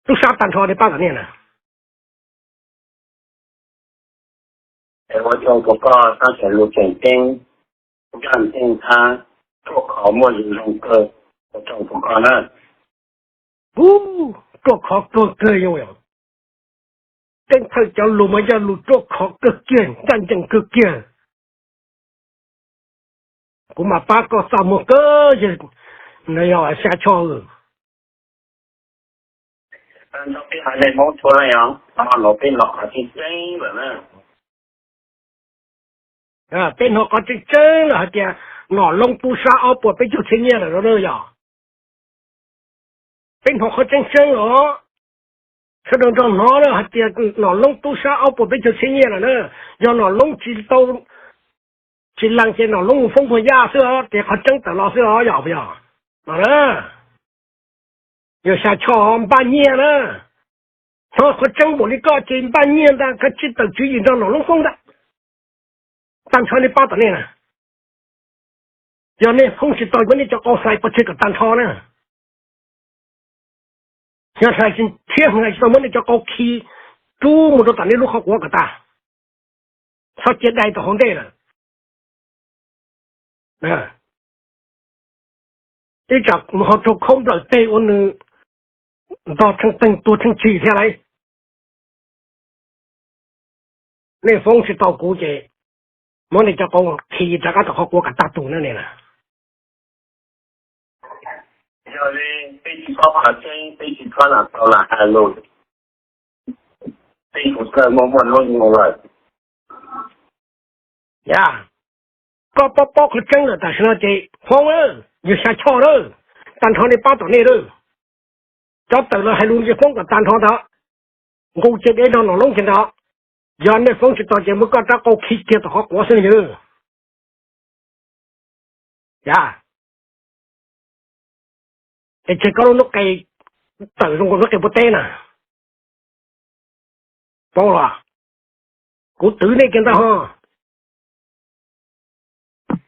tub sab tag nrho li pab tom nej na. Es ua tsaug rau koj txhaj txhais lus tseem ceeb, ncaj ncees thab, ruaj khov muaj zoo kawg, ua tsaug rau koj na. Ub, ruaj khov kawg kawg yog, Keeb Thawj cov lus mas yog lus ruaj khov kawg kiag, ncaj ncees kawg kiag. Kuv mas pab koj txaj muag kawg, yog Xya Choj. Peb haiv neeg Hmoob txhua leej os, no peb hnov qhov tseeb tseeb lawm na. Peb hnov qhov tseeb tseeb lawm hais tias Nom Loob tub sab ob puas peb caug txhiab nyiaj lawm no yog. Peb hnov qhov tseeb tseeb los, sawv daws nrog hnov lawm hais tias Nom Loob tub sab ob puas peb caug txhiab nyiaj lawm na. Yog Nom Loob tsis tau, tsis lees ces Nom Loob mus foob Phuag Yaj xwb os, ces qhov tseeb tawm los xwb os, yog puas yog? No na, yog Xya Choj npaj nyiaj na. Hnov qhov tseeb npaum li koj ces npaj nyiaj ntag, koj tsis tawm tswv yim nrog Nom Loob foob ntag. Tag nrho nej pab tom nej na, yog nej foob tsis tau muab nej cov qau hlais pov tseg kom tag nrho na. Yog hlais tsis, thiab hlais tsis tau muab nej cov qau khi rub mus rau tom nej lub qhov quav kom tag, txhob cia dai rau hauv ntej lawm. Ib tsam mus ho raug khaub nplawm teg ua nws ntog tsheej teeg tuag tsheej tshim thiab lauj. Nej foob tsis tau kuv ces muab nej cov qau khi rov qab tom qhov quav kom tag tus na ne na. Yog li peb tsis paub qhov tseeb, peb tsis txhob lam tau lam hais lus, peb kuj kawg muaj muaj hnub nyoog lawm. Yog koj paub paub qhov tseeb lawm tam sim no ces foob, yog Xya Choj lawm, tag nrho nej pab tom nej lawm. Cov tawm los hais lus ces foob kom tag nrho ntag, nqus ces dev nrog Nom Loob ces ntag. Yog nej foob tsis tau ces muab koj rab qau khi kiag tom qhov quav xwb na yog. Yog es tseg koj lub nub qe tawm zoo nkaus lub qe npua teb na. Paub los? Kuv twv nej kiag ntag ho.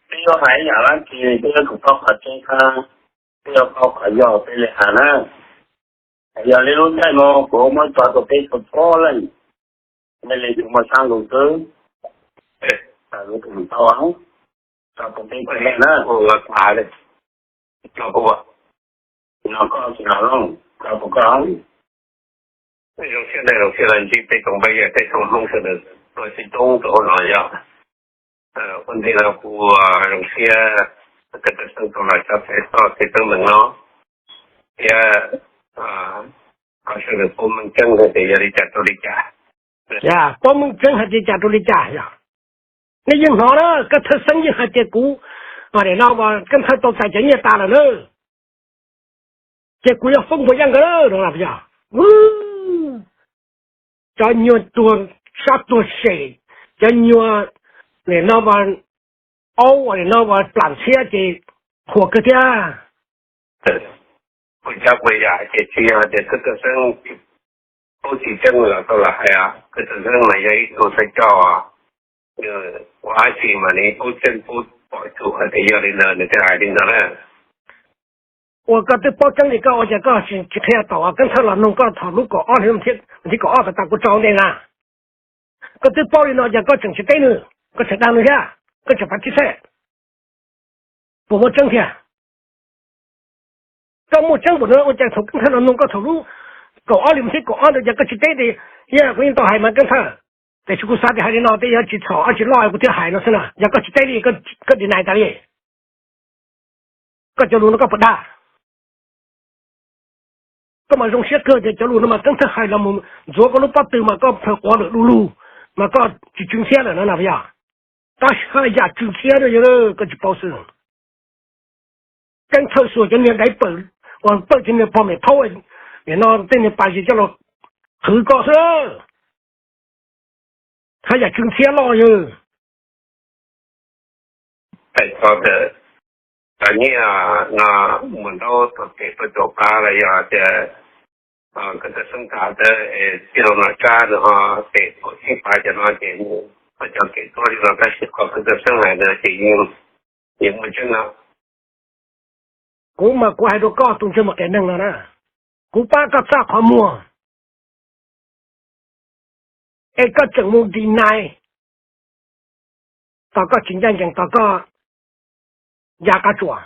Peb yuav hais yam dab tsi peb yuav tsum paub qhov tseeb thiab, peb yuav paub qhov yog peb li hais na. Yog li lub caij no kuv muab tso rau peb txhua txhua leej, nej li tus muaj sab ntuj xwb, tau tau tso rau peb txhua leej na. No koj tsis no loj, tso rau koj. Zoo siab, zoo siab los ntsib peb tsoom phooj ywg peb tsoom Hmoob sawv daws tuaj sib coob rau hauv no yog. Ua ntej no kuv zoo siab Koj tau xeeb tau los tso txhais txoj kev teeb meem no thiab, koj sawv daws paub meej tseeb hais tias yog li cas rau li cas. Paub meej tseeb hais tias cas rau li cas yog? Nej yeej hnov na, Kab Thawj Xeeb yeej hais tias kuv, no Kab Thawj tau txais cov nyiaj tas lawm na, ces kuv yuav foob Npuag Yaj nkawd na, yog cov nyuag tuag sab tuag sem, cov nyuag no aub no plam ntxhiab ces qhuas kawg thiab. Kuv cov kuv yam ces tsis yog tias Kab Thawj Xeeb paub tsis tseeb los tau los hais, Kab Thawj Xeeb mas yog ib tug xaiv coj, nws ua dab tsi mas nws paub tseeb paub pom tsum hais tias yog li ntawd nws thiaj hais li ntawd na. Uas koj twb paub tseeb li koj ua cas koj tsis qhia tau Kab Thawj los nug koj thaum lub kaum ob hli thiab kaum ob tas tas kuv tso ua ntej na? Koj twb paub li no cas koj tseem tsis teb nws, koj tseem dag nws thiab, koj tseem pav tib xeb, puas muaj tseeb thiab? Koj muaj tseeb npaum no ua cas thaum Kab Thawj los nug koj thaum lub kaum ob hli thiab kaum ob ntawd cas koj tsis teb tias, yog kuv yeej tau hais mas Kab Thawj, tiam sis kuv xav tias hais li no tej yuav tsis txhaum dab tsi loj kuv thiaj hais no xwb na, yog koj tsis teb li, koj deny tas li. Koj cov lus no koj puas dag? Koj mas zoo siab kawg tias cov lus no mas Kab Thawj hais los mus ntxuav koj lub pob tw mas koj plhaws quav lawm du lug, mas koj tsis tsw ntxhiab lawm no na puas yog? Tab sis yam tsw ntxhiab no yog koj tsis paub xwb. Kab Thawj xuas cov niag daiv pawg uas pawj cov niag pog mem thaub, nim no tej niag pas zis coj los qhwv koj xwb. Haj yam tsw ntxhiab loj yog. Txais txog ntawm cov nyiaj no mus ntaub thaum pem tuaj caum qab los yog tias Kab Thawj Xeeb tham ntawd, tij laug Nom Tsab nws ho pem thaum sib pab cov no ces muaj cov kev tuaj li no tab sis qhov Kab Thawj Xeeb hais ntawd ces yeej muaj tseeb no. Kuv mas kuv hais rau koj tus ntsej muag qias neeg no na, kuv pab koj txaj qhov muag, es koj tseem mus deny, tos koj tsis ncaj ncees tos koj ya qab tsuas.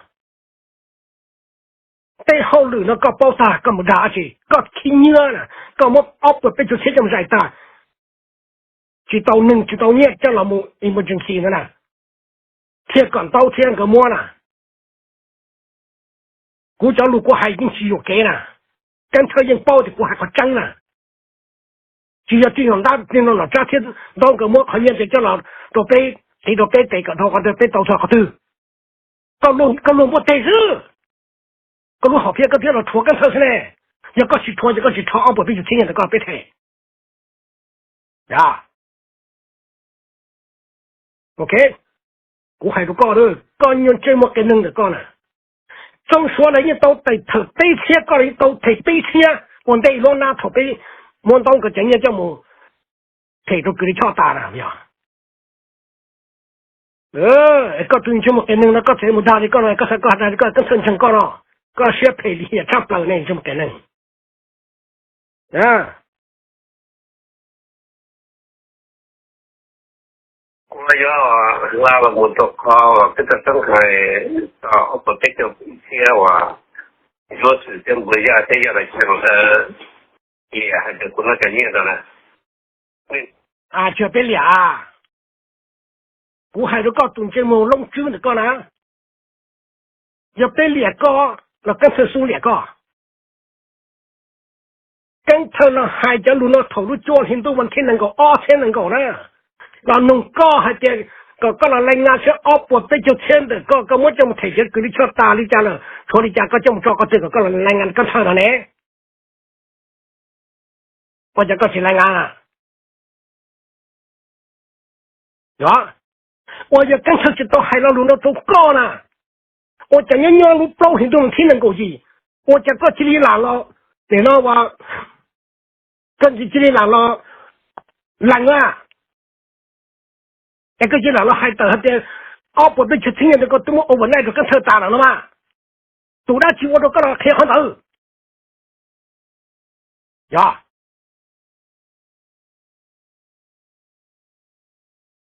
Tej hauj lwm no koj paub tag koj mus dag dab tsi? Koj khib nyiab na, koj muab ob puas peb caug txhiab coj mus zais tag, tsis tau neeg tsis tau nyiaj coj los mus emergency no na, thiaj kom ntaub thiab nkawd muab na. Kuv cov lus kuv hais yeej tsis yuam kev na, Kab Thawj yeej paub tias kuv hais qhov tseeb na. Tsis yog tij laug Nom Tsab thiab ntaub nkawd muab qhov nyiaj ntawd coj los rau peb, tiv rau peb tes kom dhau qhov ntawd peb tau txog qhov twg. Koj luag npuaj teg xwb, koj lub hom phiaj koj thiaj los rhuav Kab Thawj xwb ne. Yog koj tsis rhuav ces koj tsis rho ob puas peb caug txhiab nyiaj ntawm koj peb them. Ok, kuv hais rau koj, koj nyuag ntsej muag qias neeg ntawm koj na, Txooj Suav lawv yeej tau them peb txhiab, koj los yeej tau them peb txhiab ua ntej luab nab thaum peb muab ntaub nkawd cov nyiaj coj mus them rau Kws Li Choj tas na yog. Koj tus ntsej muag qias neeg no koj tseem mus dag li koj no, koj xav koj dag li koj, Kab Thawj ntseeg koj no, koj siab phem lim hiam tshaj plaws ne ntsej muag qias neeg. Kuv yuav hla los mus rau qhov uas peb tau xeeb hais tau ob puas peb caug txhiab uas yuav txwm thiab npua yaj thiab yog los tseem liam hais tias kuv no cov nyiaj ntawd na. Tsis yog peb liam, kuv hais rau koj tus ntsej muag loob tswb ntawm koj na, yog peb liam koj los Keeb Thawj Xyooj liam koj. Keeb Thawj los hais cov lus no thaum lub cuaj hli ntuj vas thib nees nkaum ob txhiab nees nkaum na, los nug koj hais tias kom koj los lees nqa saib ob puas peb caug txhiab ntawm koj, koj muab coj mus them cov kws li choj tas li cas lawm, tshuav li cas koj coj mus tso qhov twg kom koj los lees nqa Keeb Thawj no ne. Ua cas koj tsis lees nqa? Yog, ua yog Keeb Thawj tsis tau hais lo lus no rau koj na, ua cas nyob nyob lub plaub hlis ntuj vas thib nees nkaum yim, ua cas koj cia li lam los, nim no koj cia li lam los lees a, es koj cia li lam los hais tawm hais tias ob puas peb caug txhiab ntawd koj twb muab overnight rau Keeb Thawj tas lawm no mas, tus dab tsi ua rau koj los qhia qhov ntawd? Yog,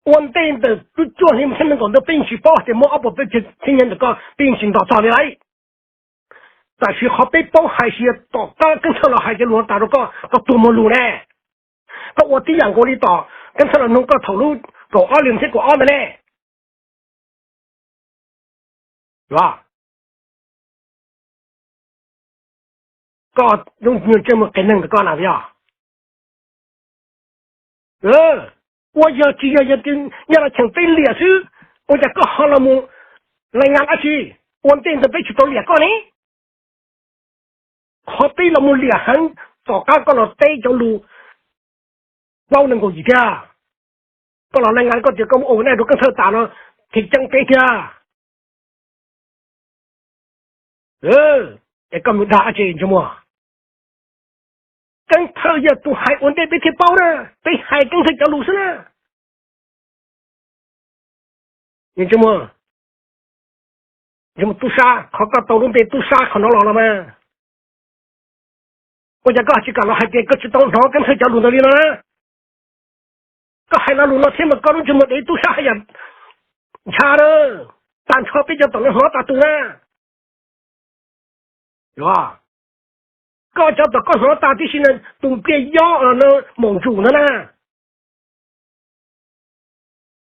ua ntej ntawm lub cuaj hli vas thib nees nkaum ntawd peb yeej tsis paub hais tias muab ob puas peb caug txhiab ntawm koj, peb yeej tsis nto txog li lauj. Tab sis qhov peb paub hais tias tom qab Keeb Thawj los hais cov lus no tas rau koj, koj tuag muag lus ne. Koj ua tib yam nkaus li tom Keeb Thawj los nug koj thaum lub kaum ob hlis vas thib kaum ob ntawd ne. Os, koj nyuag ntsej muag qias neeg ntawm koj na yog. Ua yog tsis yog yog nyob los cheem peb liam xwb, ua cas koj ho los mus lais ngas dab tsi? Ua ntej ntawd peb tsis tau liam koj ne. Qhov peb los mus liam heev, tom qab koj los teb cov lus plaub nees nkaum yim thiab. Koj los lais ngas koj tias koj mus ua naj rau Keeb Thawj tas no, thiaj ceeb peb thiab. Es koj mus dag dab tsi ntsej muag? Keeb Thawj yog tus hais ua ntej peb thiaj paub na, peb hais Keeb Thawj cov lus xwb na. Ntsej muag, ntsej muag tub sab, qhov koj tau lub npe tub sab qhov no los no mas, ua cas koj tsis kam los hais tias koj tsis tau hnov Keeb Thawj cov lus ntawd li no na? Koj hais lo lus no thiab mas koj lub ntsej muag dev tub sab haj yam ntsha lawm, tag nrho peb cov tom no hnov tas tus na. Koj cov tom koj hnov tas tib si na, tus npliaj yob no, maum ntsum ntawd na.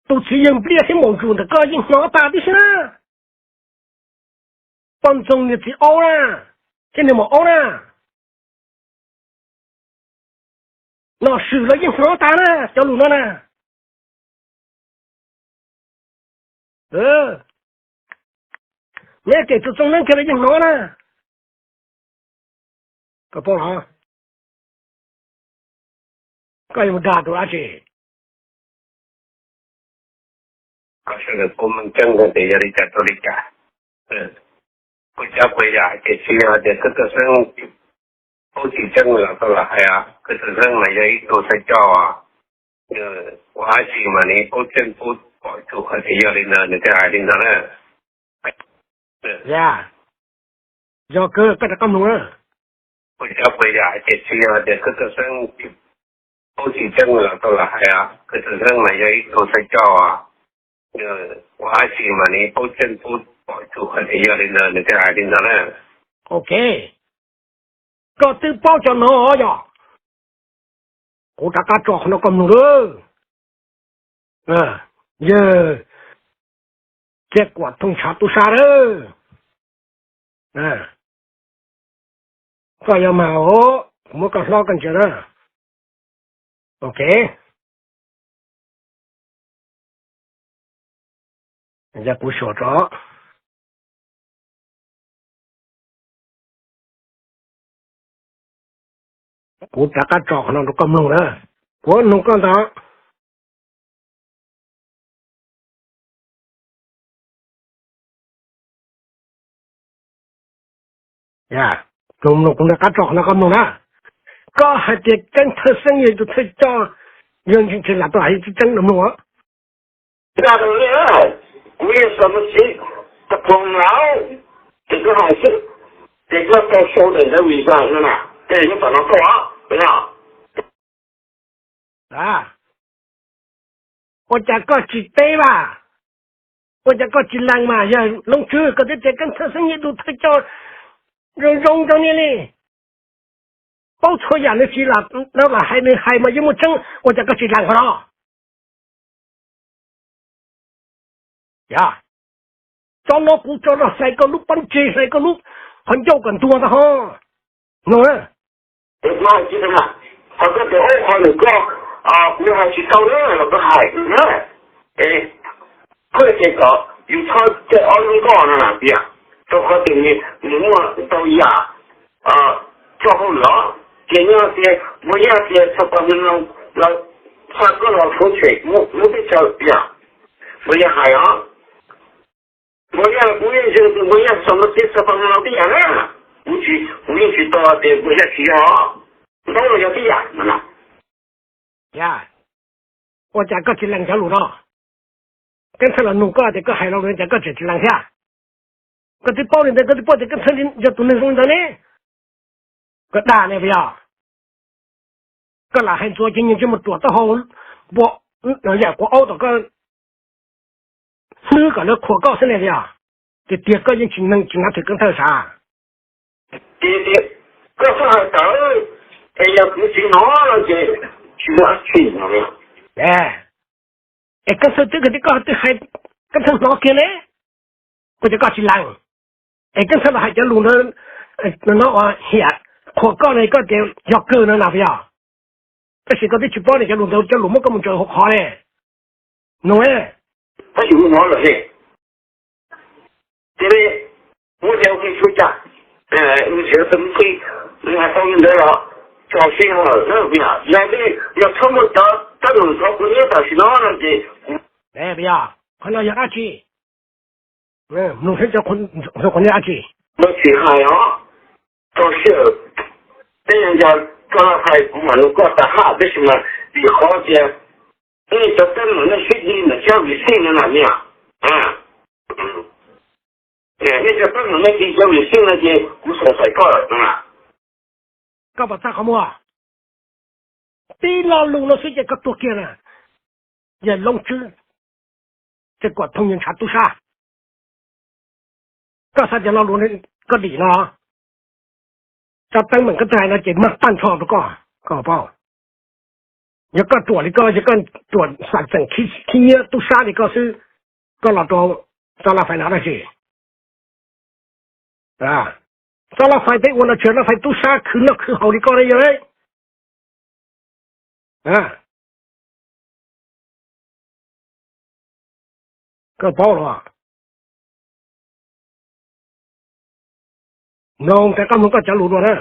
Tus txiv yawg npliaj thiab maum ntsum ntawm koj yeej hnov tas tib si na. Poj ntxoog niag txiv aub na, thiab niag maum aub na, nom swm los yeej hnov tas na cov lus no na. Neb kev tus txooj neeb kiag los yeej hnov na. Koj paub los? Koj yuav mus dag tus dab tsi? Koj sawv daws paub meej tseeb tias yog li cas rau li cas. Kuv cov kuv yam hais tias tsis yog hais tias Keeb Thawj Xeeb paub tsis tseeb los tau los hais, Keeb Thawj Xeeb mas yog ib tug thawj coj ua dab tsi mas nws paub tseeb paub pom txhua hais tias yog li ntawd nws thiaj hais li ntawd na. Yog kawg koj rov qab mloog na. Kuv cov kuv yam hais tias tsis yog hais tias Keeb Thawj Xeeb paub tsis tseeb los tau los hais, Keeb Thawj Xeeb mas yog ib tug thawj coj ua dab tsi mas nws paub tseeb paub pom txhua hais tias yog li ntawd nws thiaj hais li ntawd na. Ok, koj twb paub cov no yog? Kuv rov qab tso qhov no koj mloog lawm. Yawg Txiaj Kuam Thooj Ntshav tub sab lawm, koj yuav mag os, kuv muab koj hlob koj ntsia na. Ok, yog kuv xyuas tso. Kuv rov qab tso qhov no rau koj mloog na. Kuv mloog koj ntag. Mloog, mloog, kuv rov qab tso qhov no koj mloog na. Koj hais tias Keeb Thawj Xeeb yog tus thawj coj, yog ntseeg lam tau hais tseeb tseeb no mloog. Kuv yeej xav mus txiv ta pog lawm, ces koj hais xwb, ces koj tau sau daim ntawv visa no na, ces nyob tom no koj os. Ua cas koj tsis teb mas? Ua cas koj tsis lees mas? Yog Looj Tswb koj twb tias Keeb Thawj Xeeb yog tus thawj coj zoo zoo rau niaj li, paub txhua yam nws tsis lam hais, nws hais mas yeej muaj tseeb, ua cas koj tsis lees qhov no? Yog, tso no kuv tso no hlais koj lub pob ntseg, hlais koj lub qhov ncauj kom ntuag ntag ho. No, kuv hais tsis tau na, qhov koj tias ob qho nws koj, kuv hais tsis tau na los koj hais na. Koj tias kom yus txhob caij ob lub nkoj no na tias, rau qhov tias nws muaj ntau yam txoj hauj lwm, ces nyob tias Npuag Yaj tias Xab Pas Hmoo Loo los xa koj los hauv tsev lub teb chaws tias, Npuag Yaj hais os. Npuag Yaj, kuv yeej ntseeg tias Npuag Yaj xav muaj txiv Xab Pas Hmoo Loo tib yam na. Kuv tsis, kuv yeej tsis tau tias Npuag Yaj tsis yog, Ntaub los yog tib yam no. Yog, ua cas koj tsis lees cov lus no? Keeb Thawj los nug koj tias koj hais los ua cas koj tseem tsis lees thiab? Koj twb paub li ntawd, koj twb paub tias Keeb Thawj yog tus neeg zoo li ntawd ne. Koj dag ne puas yog? Koj lam hais ntxuav ces nyias ntsej muag ruam taub hau, npua yam quav aub tom koj hlwb kom lawv qhuas koj xwb ne puas yog? Tiag tiag koj yeej tsis neeg tsis nav thwm Keeb Thawj sav. Tiag tiag, koj txhob hais tawm, es yog kuv tsis hnov no ces tsis muaj dab tsi no. Es Keeb Thawj twb tias koj twb hais, Keeb Thawj hnov kiag ne. Ua cas koj tsis lees? Es Keeb Thawj los hais cov lus ntawd no ua hiam qhuas koj no koj tias yog kawg no na puas yog? Tab sis koj twb tsis paub tias cov lus ntawd cov lus muab koj mus ntsaws hauv qhov ne. No, tab sis mus no lawm ne. Ces muab cov ua ke tsuas cas, nws tsis yog tus me tij, nws hais tau li ntawd los tso sij hawm na, yog li yog txhob muaj cov teeb meem ntxhov kuv nyob tam sim no no ces, qhov no yog dab tsi? Mloog seb cov ntxhov kuv nyob dab tsi. Tsis hais os, tso sij hawm, tej yog koj hais kuv mam nug koj tas haj tab sis mas vim qhov tias nej cov teeb meem nej sib dig ntawm cov vim xij no na niam, nej cov teeb meem nej dig cov vim xij no ces kuv xoom xaim koj lawm no na. Koj puas txaj qhov muag? Tib lo lus no xwb ces koj tuag kiag na, yawg Loob Tswb, Txiaj Kuam Thooj Nyiaj ntshav tub sab. Koj xav tias lo lus koj dim no, cov teeb meem koj twb hais no ces mag tag nrho rau koj, koj paub. Yog koj ruam li koj, yog koj ruam xam txeem khib nyiab tub sab li koj xwb, koj los rau Xab Laj Fais no dab tsi? Xab Laj Fais peb ua no tsis yog Laj Fais tub sab khwv noj khwv haus li koj ne yog. Koj paub los? Mloog tias koj mloog koj cov lus dua na,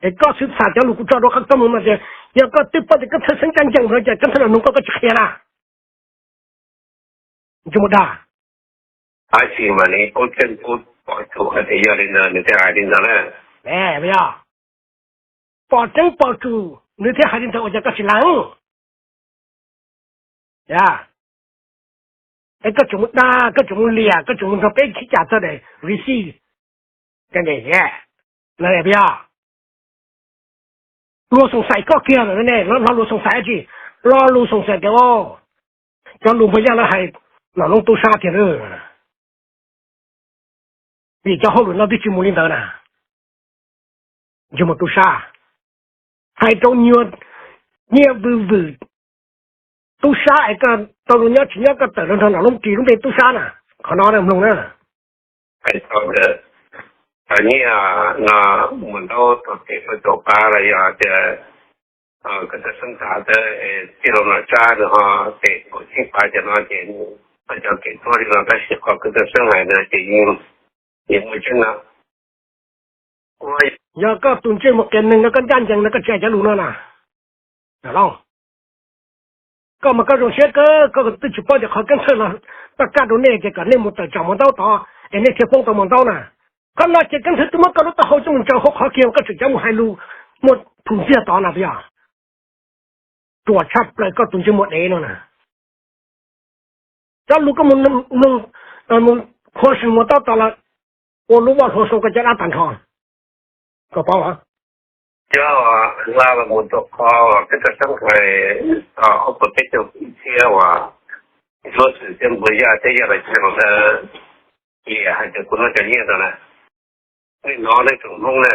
es koj xwb xam cov lus kuv tso rau koj mloog no tias, yog koj twb paub tias Keeb Thawj xeeb ncaj ncees no ces Keeb Thawj los nug koj, koj tsis qhia na. Tsis muaj dag. Tab sis mas nws paub tseeb paub pom tsum hais tias yog li ntawd nws thiaj hais li ntawd na. Yog pom tseeb pom tsum nws thiaj hais li ntawd ua cas koj tsis lees? Es koj tseem mus dag, koj tseem mus liam, koj tseem mus nrog peb khib cas txog daim receipt, yog luag xoom xaim koj kiag lawm ne, lo lus xoom xaim dab tsi? Lo lus xoom xaim tias, o, cov lus Npus Yaj lawv hais Nom Loob tub sab tiag na. Vim cov hauj lwm no twb tsis mus li ntawd na. Yog mus tub sab, hais rau nyuag nyiaj vwm vwm tub sab es koj tau lus nyob tsis nyob koj tawm los nrog Nom Loob ris lub npe tub sab na. Qhov no mloog na. Hais tau ntawd, nyiaj no mus ntaub tau peb puas caum pab los yog tias koj tau xeeb tas tawb tij laug Nom Tsab nws ho tes kaum tsib pab cov no ces koj cov kev tuaj li no tab sis qhov koj tau xeeb hais ntawd ces yeej muaj tseeb no. Yog koj tus ntsej muag qias neeg no koj ncaj ncees no koj tsis hais cov lus no na. Koj mas koj zoo siab kawg, koj twb tsis paub tias qhov Keeb Thawj los pab kaj rau nej ces kom nej mus tawm tsam mus ntaub tod es nej thiaj poob tau mus ntaub na. Qhov no ces Keeb Thawj twb muab koj lub taub hau coj mus ntsaws hauv qhov kiag koj tseem coj mus hais lus muaj phum ntxiag tod na puas yog? Ruam tshaj plaws koj tus ntsej muag dev no na. Cov lus koj mus, mus qhuas sim mus ntaub tod los ua lub vaj hlua sau koj caj dab tag nrho. Koj paub los? Cov laj los mus rau qhov koj tau xeeb hais ob puas peb caug ib txhiab uas Ntsuab Xwm thiab Npus Yaj thiab Yaj Los Cheem ntawd liam hais tias kuv noj cov nyiaj ntawd na. Nej hnov nej tsoom Hmoob na,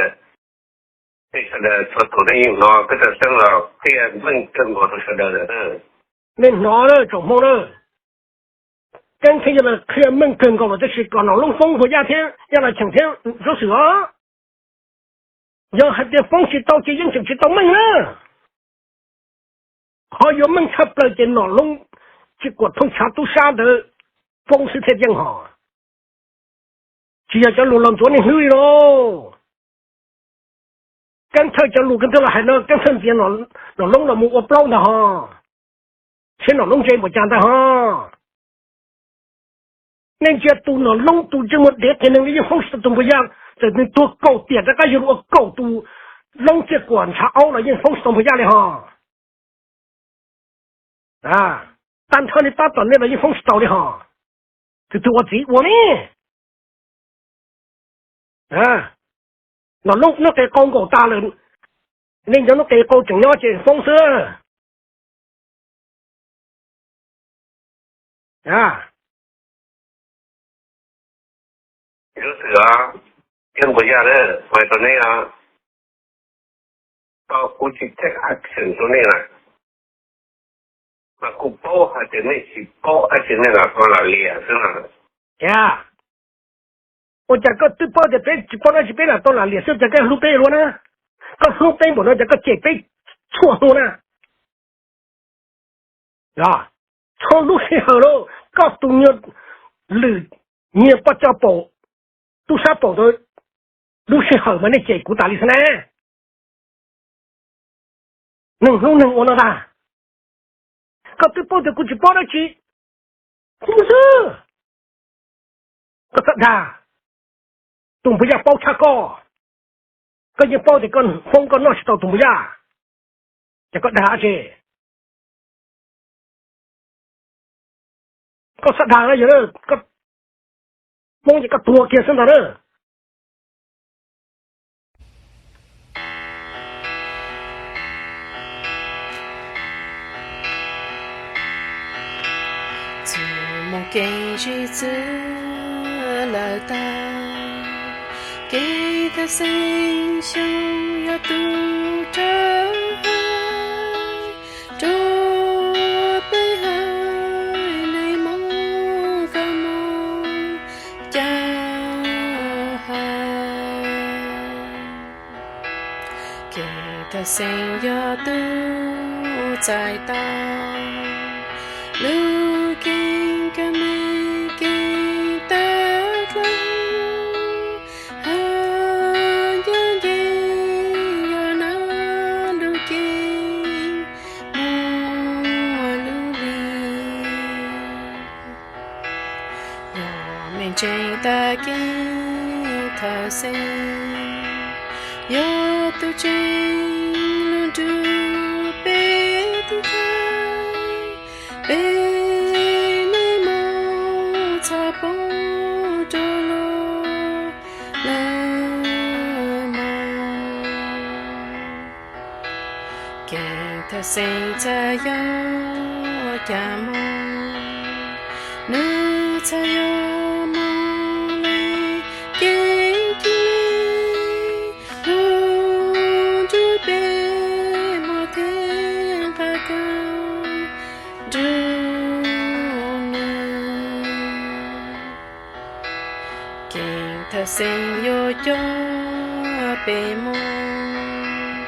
nej sawv daws txhua tus nej yeej hnov koj tau xeeb los qhia meej kawg nkaus rau sawv daws lawm. Nej hnov tsoom Hmoob na, Keeb Thawj yog los qhia meej kawg nkaus los tab sis kom Nom Loob foob Npus Yaj thiab Yaj Los Cheem thiab Ntsuab Xwm os. Yog hais tias foob tsis tau ces yeej tseem tsis tau meej na. Qhov yuav meej tshaj plaws ces Nom Loob Tsis Kuam Thooj Nyiaj tub sab ntawd foob xwb thiaj yeej hos. Tsis yog cov lus los ntxuav niaj hnub li lauj. Keeb Thawj cov lus Keeb Thawj los hais no Keeb Thawj ntxias Nom Loob los mus ua plaub ntag hos. Thiab Nom Loob ntse npaum cas ntag hos. Nej ntsia tus Nom Loob tus ntsej muag dev qias neeg li yeej foob tsis tau tus Npus Yaj, txawm nws tuag kaum tiam rov qab yog ua kaum tus Loob Txiaj Kuam ntshav aub los yeej foob tsis tau Npus Yaj li hos. Tag nrho li tab tom nej los yeej foob tsis tau li hos. Tus twg ua txiv ua ne? Nom Loob hnub qes qau nkaum tas lawm, nej nco hnub qes qau tseem nyob ces foob xwb. Ntsuab Xwm, Npus Yaj na, hais rau neb, tau kuv tsis take action rau nej na, mas kuv paub hais tias nej tsis paub dab tsi nej los lam liam xwb na. Tiag, Ua cas koj twb paub tias peb tsis paub dab tsi, peb lam tau lam liam xwb, cas koj hlub peb ua luaj na? Koj hlub peb npaum no cas koj cem peb txhua hnub na? Txhob lub sij hawm lauj, koj tus nyuag lwm, nyias poj coj paum, tub sab paum ntawd, lub sij hawm mas nej cem kuv tas li xwb na. Neeg hlub neeg ua no ntag. Koj twb paub tias kuv tsis paub dab tsi, hlub xwb. Koj txhob dag, tus npawg Yaj paub tshaj koj. Koj yeej paub tias koj foob koj noj tsis tau tus npawg Yaj, ces koj dag dab tsi? Koj txhob dag na, yog koj foob ces koj tuag kiag xwb ntag na. Txuas mus kev zim txwv lawm tag, kev thawj xeeb xyoo yog tus rau hais rau peb haiv neeg Hmoob kawg mus cas hais. Kev thawj xeeb yog tus txais tau lub keeb kawg me keeb tawv dlawb, hab ncav ncees yog nab lub ceeb muaj lub hli. Yog me ntseeg tag kev thawj xeeb, yog tus tseem lug nrug peb tib thaiv, peb neej Hmoob txhob poob rau luag lawm mog. Kev thawj xeeb txawm yog cas moog, nws txhaj yog moog le ceeb tib le, lug nrug peb muaj thev nqaj kawg nrug nws. Kev thawj xeeb yuav coj peb moog,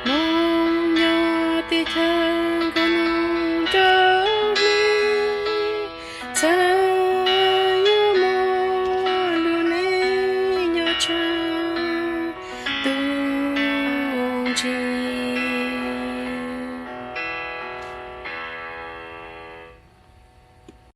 moog nyob teb chaws nkaus nug nraug hli, txhaj yuav muaj lug neej nyob tshaj tug ntsis.